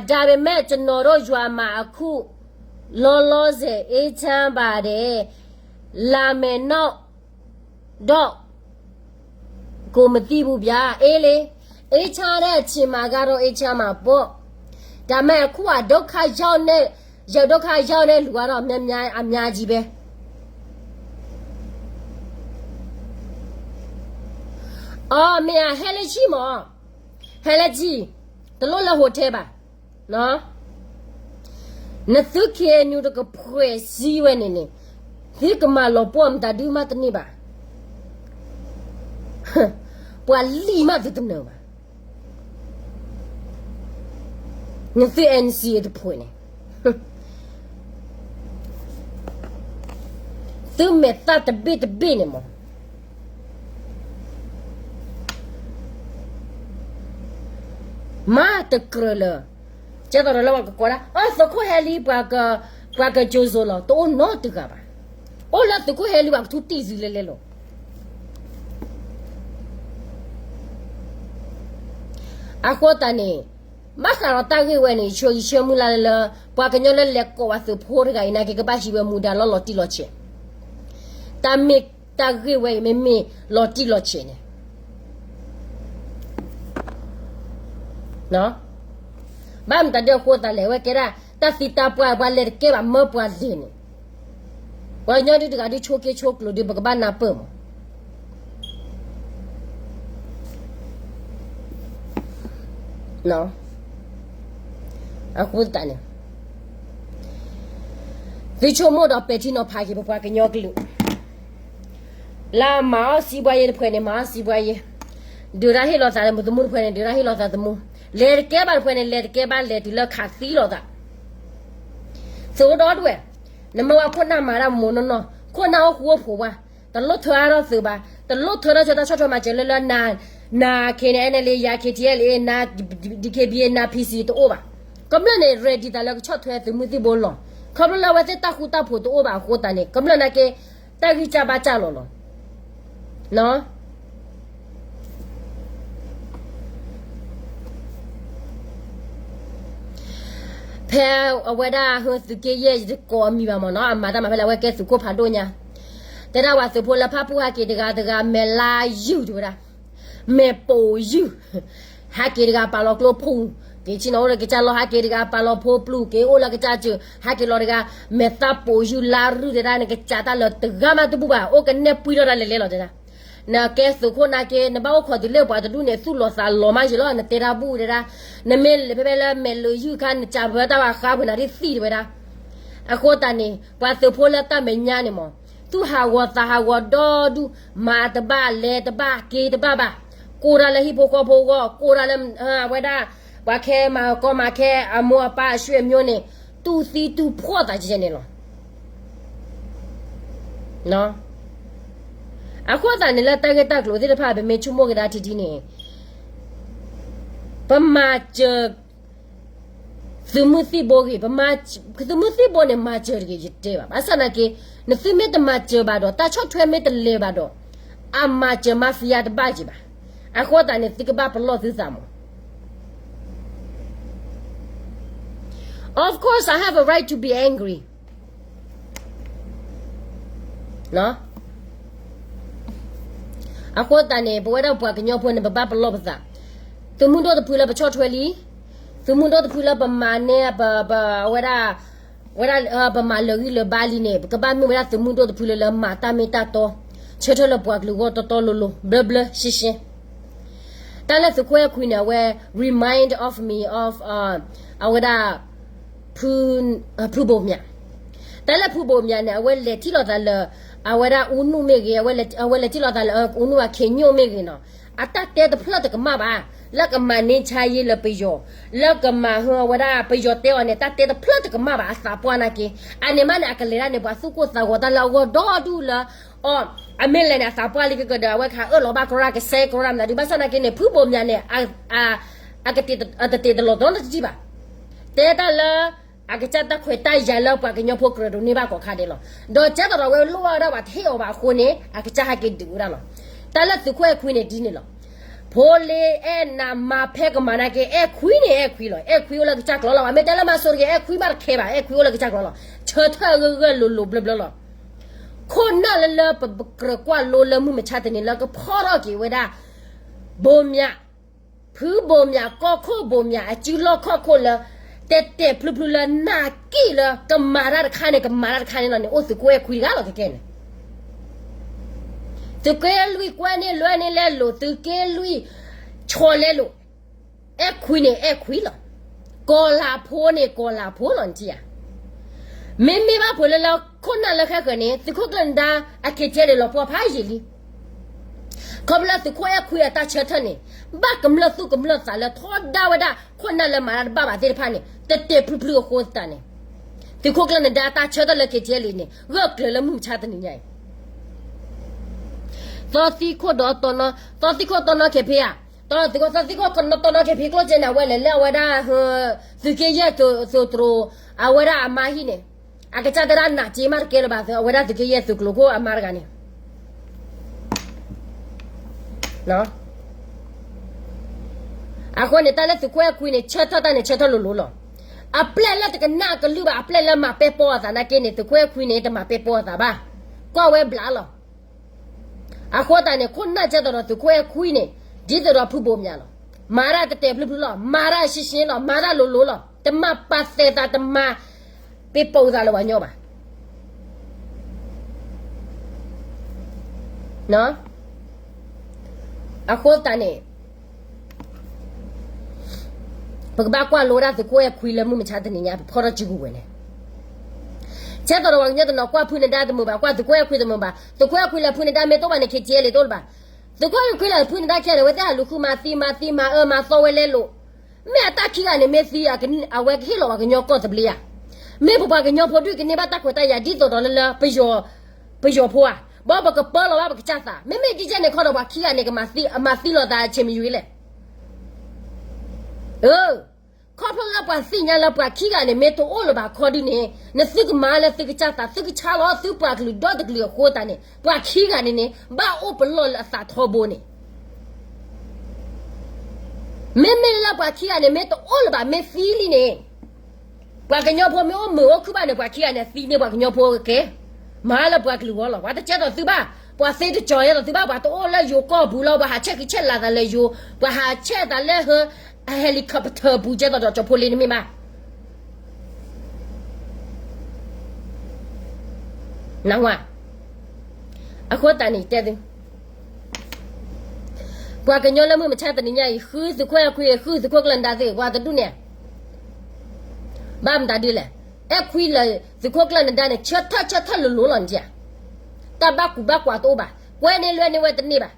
ဒါပေမဲ့ ကျွန်တော်တို့ ရွာမှာ အခု လောလောဆယ် အေးချမ်းပါတယ်. လာမယ်နောက်တော့ ကိုယ်မသိဘူးဗျာ. အေးလေ, အေးချမ်းတဲ့အချိန်မှာကတော့ အေးချမ်းမှာပေါ့. ဒါပေမဲ့ အခုက ဒုက္ခရောက်နေ, ရုပ်ဒုက္ခရောက်နေလူကတော့ များများ, အများကြီးပဲ. အီ မ့ၢ်ဧါ, ဟဲလၢဆံမး, ဟဲလၢဆံ, တလိၣ်လၢ hotel ဘၣ်. နသု KNU တကဖှဲးစံဝဲန့ၣ်န့ၣ်, သုကမၤလီၤပှီၢ်မတၤဒုမးတန့ၢ်ဘၣ်. ပှၤလံၣ်မးသုတနၢၤဘၣ်. နသု NCA တဖှဲးန့ၣ် သုမဲာ်သၣ်တဘ့ၣ်တဘ့ၣ်န့ၣ်မး မၤတကြၢးလၢၤ. ကဲသိးဒီးလၢပှၤကကိးဒၣ် အသုးခိၣ်ဟဲလံ ပှၤက, ပှၤကကၠိစိၤလီၤ တအိၣ်နီတဂၤဘၣ်. အိၣ်လၢသုးခိၣ်ဟဲလံ ပှၤကထူတံၢ်စုလဲလဲလီၤ. အဃိသတးန့ၣ်, ဘၣ်ဃးဒီးတၢ်ဂ့ၢ်ဝဲန့ၣ် ယဆၢဂံၢ်ဆၢမုၢ်လၢ်လၢ ပှၤကညီလၢလဲၤကိးဝဲသုးဖိတဂၤအံၤနာ်က့ ကဘၣ်ဟံးဝဲမူဒါလီၤလီၤတံၢ်လီၤဆဲး, တၢ်မ့ၢ်တၢ်ဂ့ၢ်ဝဲအံၤ မ့မ့ၢ်လီၤတံၢ်လီၤဆဲးန့ၣ် ဘၣ်မတၤဒ်အဃိသတးလဲၣ် အဝဲကဲဒၣ် တၢ်သံတၢ်ပှၢ် ပှၤလဲၤတကဲဘၣ်မၢပှၤလဲၤန့ၣ် ပှၤကညီဒုတဂၤဒုဆိးက့ဆိးကျိၤဒု ပကဘၣ်နၢ်ပၢၢ်မး အဃိသတးန့ၣ် သုဆိကမိၣ်ဒီးပဲာ်ထံနီၤဖးက့ၤ ပပှၤကညီကလုာ် လၢမၤအီၣ်စံးဘှါယ့တဖုန့ၣ် မၤအီၣ်စံးဘှါယ့, ဒုးတၢ်ဟ့ၣ်လီၤသးသမူတဖုန့ၣ် ဒုးတၢ်ဟ့ၣ်လီၤသးသမူ, လဲၤတကဲဘၣ်တဖုန့ၣ် လဲၤတကဲဘၣ်လဲၤတုၤလၢခးသံလီၤသး သုးအိၣ်ဒီဒူၣ်ဝဲ, နမ့ၢ်ဝဲခိၣ်နၢ်မၤတၢ်မိၢ်မိၢ်နီၢ်နီၢ်, ခိၣ်နၢ်အိၣ်ဃူအိၣ်ဖိးဝဲ, တလိၣ်ထၢအါထီၣ်သုးဘၣ်, တလိၣ်ထၢထီၣ်ဆၢတၢ်ဆီၣ်ထွဲမၤစၢၤလၢလၢနၤ, နၤ K N L A ယၤ K T L A နၤ D K B A နၤ P C တအိၣ်ဘၣ်. ကမျၢၢ်န့ၣ် ready သးလၢကဆီၣ်ထွဲသုးမုၢ်သံၣ်ဘိလီၤ. ခီဖျိလၢအဝဲသ့ၣ်တၢ်ဃူတၢ်ဖိးတအိၣ်ဘၣ်အဃိသတးန့ၣ် ကမျၢၢ်နာ်က့ တၢ်ဂံၢ်စၢ်ဘါစၢ်လီၤလီၤ. ဖဲအဝဲဒၣ်ဟၢသုးက့ယဲၢ် ယတကိးအမံၤဘၣ်မ့ၢ်နီၤ, အမၤတၢ်မၤဖဲလဲၣ် အဝဲကဲသုးခိၣ်ဖးဒိၣ်ညါ, တဲဒၣ်ဝဲသုးဖိလၢဖၣ်ပူၣ်ဟဲက့ၤတဂၤတဂၤ မဲာ်လါယုၢ်တဲဝဲဒၣ်, မဲာ်ပိာ်ယုၢ် ဟဲက့ၤတဂၤပာ်လီၤကျိဖူ, က့ၤဆ့ၣ်နီၤအိၣ်လၢကစၢ်လီၢ် ဟဲက့ၤတဂၤပာ်လီၤဖိပျူၢ် က့ၤအိၣ်လၢကစၢ်စၢၤ ဟဲက့ၤလီၤတဂၤ, မဲာ်သၣ်ပိာ်ယုၢ်လါရုၢ်တဲဒၣ် နကစးတၢ်လၢတဂၤမးတဘူၣ်ဘၣ် အိၣ်ကနဲၣ်ပှံၢ်ထီၣ်တၢ်လဲၤလဲၤလီၤတဲဒၣ်. နကဲသုးခိၣ်နာ်က့ နဘၣ်အိၣ်ခိးတုၤလၢပှၤတဒူၣ်န့ၣ် သူၣ်လီၤသးလီၤမးယံၤလီၤ နတဲတၢ်ဘူၣ်တဲဒၣ်, နမ့ၢ်ဖဲဖဲလၢမဲာ်လၢယုၢ်ခါ နစးဘၢတၢ်ဘၣ်ဃါပှ့ၤနၤဒ်သံၣ်တဲဝဲဒၣ်. အဃိသတးန့ၣ် ပှၤသုးဖိလၢတၢ်မဲာ်ညါန့ၣ်မ့ၢ် သူၣ်ဟးဂီၤသးဟးဂီၤဒီဒူၣ် မၤတဘၣ်လဲၤတဘၣ်က့ၤတဘၣ်ဘၣ်, ကိၢ်တၢ်လၢဟံၣ်ဖိဃီဖိအဂီၢ် ကိၢ်တၢ်လၢ အဝဲဒၣ် ပှၤခဲမၤကီမၤခဲ အမိၢ်အပၢ်အဆွေအမျိုးန့ၣ် တူၢ်သံတူၢ်ဖှီၣ်သးကဲန့ၣ်လီၤ. အဃိသတးန့ၣ် လၢတၢ်ဂ့ၢ်တၢ်ကျိၤသ့ၣ်တဖၣ် ပမ့ၢ်ဆိကမိၣ်ကဒါထံထံန့ၣ် ပမၤစၢၤ သုးမုၢ်သံၣ်ဘိဂ့ၤ, သုးမုၢ်သံၣ်ဘိန့ၣ် မၤစၢၤတဂ့ၤ ယတဲဘၣ်. ဘၣ်ဆၣ်သနာ်က့ နသုမ့ၢ်တမၤစၢၤဘၣ်ဒီး တၢ်ဆီၣ်ထွဲမ့ၢ်တလဲၤဘၣ်ဒီး အမၤစၢၤ mafia တဘၣ်က့ၤဘၣ်. အဃိသတးန့ၣ် သုကဘၣ်ပလီၢ်သုသးမး. Of course, I have a right to be angry. အဃိသတးန့ၣ် ပဝဲဒၣ်ပှၤကညီဖိန့ၣ် ပဘၣ်ပလီၢ်ပသး, သုးမုၢ်ဒိၣ်တဖုလၢပဆီၣ်ထွဲလံ, သုးမုၢ်ဒိၣ်တဖုလၢပမၤန့ၢ် ပ ပ အဝဲဒၣ် ဝဲဒၣ် ပမၤလၢာ်ဂံၢ်လၢာ်ဘါလံန့ၣ် ပကဘၣ်မ့ၢ်ဝဲဒၣ်သုးမုၢ်ဒိၣ်တဖုလၢလၢမၤတၢ်မ့ၢ်တၢ်တီ, ဆၢထၢၣ်လၢပှၤကလုာ်ဂီၢ်တီတီလိၤလိၤ ဘျၢဘျၢရှဲရှဲ. တၢ်လၢသုးခိၣ်အဲၣ်ခွံန့ၣ် အဝဲ remind of me of အဝဲဒၣ် ဖုဘိးမၠး, တၢ်လၢဖုဘိးမၠးန့ၣ် အဝဲလဲၤထံၣ်လိာ်သးလၢ အဝဲဒၣ်အူနုၣ်မ့ၢ်ဂ့ၤ, အဝဲလဲၤထံၣ်လိာ်သးလၢအူနုၣ်အခဲညိၣ်မ့ၢ်ဂ့ၤနီၤ, အတၢ်တဲတဖျၢၣ်တကမၣ်ဘၣ်, လၢကမၤန့ၢ်ဆါယ့လၢပယီၤ, လၢကမၤဟၢအဝဲဒၣ်ပယီၤတဲအီၤန့ၣ် တၢ်တဲတဖျၢၣ်တကမၣ်ဘၣ် အသးပှၢ်နာ်က့, အန့ၣ်မးန့ၣ် အကလဲၤဒၣ်န့ၣ် ပှၤသူၣ်ကိၢ်သးဂီၤတၢ်လၢအဂီၢ်ဒီဒူၣ်လၢ အီၤ, အမ့ၢ်လဲၤန့ၣ် အသးပှၢ်လံကကဒီး အဝဲခးအၢၣ်လီၤဘၣ်ကရၢကစဲကရၢမနုၤဒုး ဘၣ်ဆၣ်နာ်က့န့ၣ် ဖုဘိးမၠးန့ၣ် အကတ့ၢ်တလီၤတနီတစဲးဘၣ်, တဲတၢ်လၢ အကစၢ်တၢ်ခွဲးတၢ်ယာ်လၢပှၤကညီဖိကြၢးဒိးန့ၢ်ဘၣ်ကိးခါဒဲးလီၤ. ဒီးကဲသးဒီးဝဲလိၣ်ဘၣ်ဝဲဒၣ်ပှၤတဟ့ၣ်အီၤဘၣ်အဃိန့ၣ် အကစၢ်ဟဲက့ၤဒုးဝဲဒၣ်လီၤ. တၢ်လၢသုးခိၣ်အဲၣ်ခွံန့ၣ်ဒ်န့ၣ်လီၤ. ဖိလ့အဲၣ်နးမၤဖဲကမၤနာ်က့ အဲၣ်ခွံန့ၣ် အဲၣ်ခွံလီၤ. အဲၣ်ခွံအိၣ်လၢကစၢ်ကျိၤလီၤ. ပှၤမ့ၢ်တဲလၢမၤစိၤတဂ့ၤ အဲၣ်ခွံဘၣ်တခဲဘၣ်, အဲၣ်ခွံအိၣ်လၢကစၢ်ကျိၤလီၤ. ဆၢထၢၣ်အဂၢၢ်ဂၢၢ်လိၤလိၤဘျၢဘျၢလီၤ. ခိၣ်နၢ်လၢလၢပကြၢးကွၢ်လိလၢမုၢ်မဆါတနံၤလၢကဖီၣ်ထီၣ်က့ၤဝဲဒၣ် ဘိးမၠး ဖုဘိးမၠး ကီၢ်ခိၣ်ဘိးမၠး အစုလီၢ်ခီၣ်ခိၣ်လၢ တဲာ်တဲာ်ဖျုဖျုလၢနၢ်က့ၣ်လၢ ကမၤတၢ်တခါန့ၣ် ကမၤတၢ်တခါန့ၣ်လီၤန့ၣ် အိၣ်သုးခိၣ်အဲၣ်ခွံတဂၤလီၤ ကဲကဲန့ၣ်. သုးက့လွံၢ်ကွဲန့ၢ်လွဲန့ၢ်လဲလိာ် သုးက့လွံၢ် ဆီလဲလိာ် အဲၣ်ခွံန့ၣ်အဲၣ်ခွံလီၤ. ကီၤလၤဖိန့ၣ်ကီၤလၤဖိလီၤ နထံၣ်ဧါ. မ့မ့ၢ်ဘၣ်ဖုးလၢလၢခိၣ်နၢ်လၢဃဲဃၢၤန့ၣ် သုးခိၣ်ကျၢၢ်နဒါ အက့ၤကဲလီၤပှီၢ်ဖးယံာ်လံ. ခီဖျိလၢသုးခိၣ်အဲၣ်ခွံအတၢ်ဆၢထၢၣ်န့ၣ် ဘၣ်ကမျၢၢ်သူၣ်ကမျၢၢ်သးလၢထီဒါဝဲဒၣ် ခိၣ်နၢ်လၢမၤတၢ်တဘၣ်ဘၣ်သ့ၣ်တဖၣ်န့ၣ် တဲာ်တဲာ်ဖျုဖျုအဃိသတးန့ၣ် သုးခိၣ်ကျၢၢ်နဒါတၢ်ဆၢထၢၣ်လၢက့ၤကဲလံန့ၣ် ဂၢၢ်ကျၢၤလၢမုၢ်မဆါတနံၤညါအံၤ သီသံခိၣ်ဒီးတီနီ သီသံခိၣ်တီနီခဲဖံဧါ, သီသံခိၣ်တီနီခဲဖံကျိၣ်စဲန့ၣ် အဝဲလဲၤလၢအဝဲဒၣ် သုးက့ယဲၢ်သုးတြိၤ အဝဲဒၣ်အမါဟံၣ်န့ၣ် အကစၢ်တဲဒၣ်နးစ့မးတကဲလၢၤဘၣ် အဝဲဒၣ်သုးက့ယဲၢ်သုးကျိၤခိၣ်အမါတဂၤန့ၣ် အဃိန့ၣ် တၢ်လၢသုးခိၣ်အဲၣ်ခွံန့ၣ် ဆၢထၢၣ်တၢ်န့ၣ် ဆၢထၢၣ်လိၤလိၤလီၤ. အပျဲၢ်လၢတကနၣ်ကလုၢ်ဘၣ် အပျဲၢ်လၢမၤပဲာ်ပိာ်အသးနာ်က့န့ၣ် သုးခိၣ်အဲၣ်ခွံန့ၣ် တမၤပဲာ်ပိာ်အသးဘၣ်. ကွၢ်ဝဲဘျးလီၤ. အဃိသတးန့ၣ် ခိၣ်နၢ်ကဲသိးဒီးသုးခိၣ်အဲၣ်ခွံန့ၣ် ဒ်သိးဒီးဖုဘိးမၠးလီၤ. မၤတၢ်တတဲာ်ဖျုဖျုလီၤ, မၤတၢ်ရှဲရှဲလီၤ, မၤတၢ်လိၤလိၤလီၤ, တမၤပာ်သဲးသး တမၤပဲာ်ပိာ်သးလၢပှၤကညီဘၣ်. အဃိသတးန့ၣ် ပကဘၣ်ကွၢ်လိဝဲဒၣ်သုးခိၣ်အဲၣ်ခွံလၢမုၢ်မဆါတနံၤညါ ပဖီၣ်ထီၣ်စုကဝဲၤန့ၣ်, ကဲသိးဒီးပှၤကညီတနီၤကွၢ်ဖုနဒါတမုာ်ဘၣ်, ကွၢ်သုးခိၣ်အဲၣ်ခွံတမုာ်ဘၣ်, သုးခိၣ်အဲၣ်ခွံလၢဖုနဒါမ့ၢ်တအိၣ်ဘၣ်န့ၣ် ခ့ကဲလံတအိၣ်လၢၤဘၣ်. သုးခိၣ်အဲၣ်ခွံလၢဖုနဒါခဲန့ၣ် အဝဲသ့ၣ်ဟးလူၤဃုမၤသံမၤသံမၤအၢမၤသီဝဲလဲလိာ်, မ့ၢ်အတၢ်ခံဂၤန့ၣ်မ့ၢ်သံ အဝဲကဟ့ၣ်လီၤပှၤကညီကီၢ်သဘျ့ဧါ. မ့ၢ်ပပှၤကညီဖိဒုးကန့ၢ်ဘၣ်တၢ်ခွဲးတၢ်ယာ်ဒ်သိးဒီးလၢလၢ ပယီၤဖိဧါ, ဘၣ်ပကပၢလီၤဘၣ်ပကစၢ်သး, မ့မ့ၢ်ဒ်ကဲန့ၣ်ခီဒီးပှၤခံဂၤန့ၣ် ကမၤသံ အမၤသံလီၤသးဆ့မယုၤလဲၣ်. ခီဖျိလၢပှၤသ့ၣ်ညါလၢပှၤခံဂၤန့ၣ် မ့ၢ်တအိၣ်လၢၤဘၣ်ခီဒုန့ၣ် နသုကမၤလၢသုကစၢ်သး သုကဆါလီၤသုပှၤကလုာ်ဒီတကလုာ်အဃိသတးန့ၣ် ပှၤခံဂၤန့ၣ်န့ၣ် ဘၣ်အိၣ်ပလီၢ်လၢအသးထီဘိန့ၣ် မ့မ့ၢ်လၢပှၤခံဂၤန့ၣ် မ့ၢ်တအိၣ်လၢၤဘၣ် မ့ၢ်သံလံန့ၣ် ပှၤကညီဖိမ့ၢ်အိၣ်မုာ်အိၣ်ခုၣ်ဘၣ်န့ၣ် ပှၤခံဂၤန့ၣ် သံန့ၢ်ပှၤကညီဖိကဲ, မၤလၢပှၤကလုာ်ဂီၢ်လီၤ. ပှၤတကဲသိးသုဘၣ်, ပှၤသ့တကီၤယဲသိးသုဘၣ်, ပှၤတအိၣ်လၢယိၤကီၢ်ပူၤလီၤ, ပှၤဟးဆဲးကံဆဲးလၤသးလၢယိၤ, ပှၤဟးဆဲးသးလၢဟၢ helicopter ပူၤကဲသိးဒီးကၠီၤဖိလ့တမ့ၢ်ဘၣ်. နၢ်ဟူဧါ. အဃိသတးန့ၣ်တဲသု, ပှၤကညီလၢမုၢ်မဆါတနံၤညါအံၤ ဃုသုးခိၣ်အဲၣ်ခွံ ဃုသုးခိၣ်ကျၢၢ်နဒါသ့ၣ် ပှၤတဒူၣ်န့ၣ် ဘၣ်မတၤဒုလဲၣ်. အဲၣ်ခွံလၢသုးခိၣ်ကျၢၢ်နဒါန့ၣ် ဆၢထၢၣ်ဆၢထၢၣ်လိၤလိၤလီၤန့ၣ်ဧါ. တၢ်ဘၣ်ကူဘၣ်ကွၢ်တအိၣ်ဘၣ်, ကွဲန့ၢ်လွဲန့ၢ်ဝဲတန့ၢ်ဘၣ်.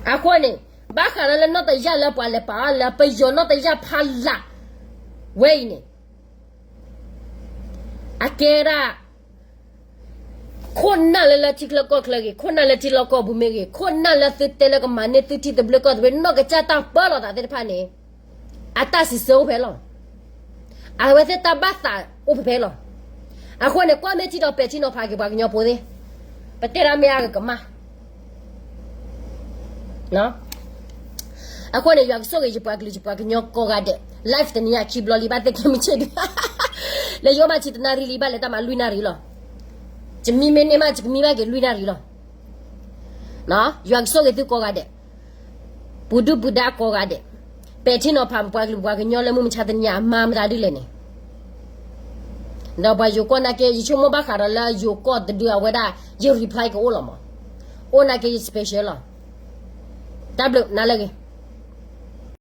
အဃိန့ၣ် ဘၣ်ဃးဒီးလၢနီၢ်တယၢ်လၢပှၤလဲၤပာ်အီၤလၢပယီၤနီၢ်တယၢ်ဖးလးဝဲအံၤန့ၣ် အကဲဒၣ် ခိၣ်နၢ်လၢလၢထံချၢကီၢ်ချၢဂ့ၤ, ခိၣ်နၢ်လၢထံလီၢ်ကီၢ်ပူၤမ့ၢ်ဂ့ၤ, ခိၣ်နၢ်လၢသုတဲလၢကမၤန့ၢ်သုထံသဘျ့ကီၢ်သဘျ့ နီၢ်ကစၢ်တၢ်ပၢလီၤသးသ့ၣ်တဖၣ်န့ၣ် အတၢ်စံးဆၢအိၣ်ဖဲလီၤ. အဝဲသ့ၣ်တၢ်ဘၣ်သးအိၣ်ဖဲဖဲလီၤ. အဃိန့ၣ် ကွၢ်မ့ၢ်ထံဒီးပဲာ်ထံနီၤဖးက့ၤပှၤကညီဖိသ့ၣ်, ပတဲဒၣ်မ့ၢ်အါဂၤကမၣ် အဃိန့ၣ် ယွၤကဆိၣ်ဂ့ၤယပှၤကလုာ်ယပှၤကညီကိးဂၤဒဲး, live တနံၤညါခံဘျီလံ ဘၣ်သ့ၣ်ကဲမုၢ်ဆ့ၣ်ဒုး, လၢယအိၣ်ဘၣ်ဆံတနၣ်ရံၣ်လံ ဘၣ်လဲၤတၢ်မၤလွံၢ်နၣ်ရံၣ်လီၤ. ယမံမ့ၢ်န့ၢ်မး ယကမံဘၣ်က့ၤလွံၢ်နၣ်ရံၣ်လီၤ. ယွၤကဆိၣ်ဂ့ၤသုကိးဂၤဒဲး, ပူၤဒုၣ်ပူၤဒါကိးဂၤဒဲး, ပဲာ်ထံနီၤဖးပှၤကလုာ်ပှၤကညီလၢမုၢ်မဆါတနံၤညါအမၤမတၤဒုလဲၣ်န့ၣ် ဒီးပှၤယိၤကီၢ်နာ်က့ ယဆိကမိၣ်ဘၣ်ဃးဒီးလၢယိၤကီၢ်တဒုအဝဲဒၣ် ယ reply ကအိၣ်လီၤမး, အိၣ်နာ်က့ယ special လီၤ. တၢ်ဘျုးနၤလၢအဂ့ၤ.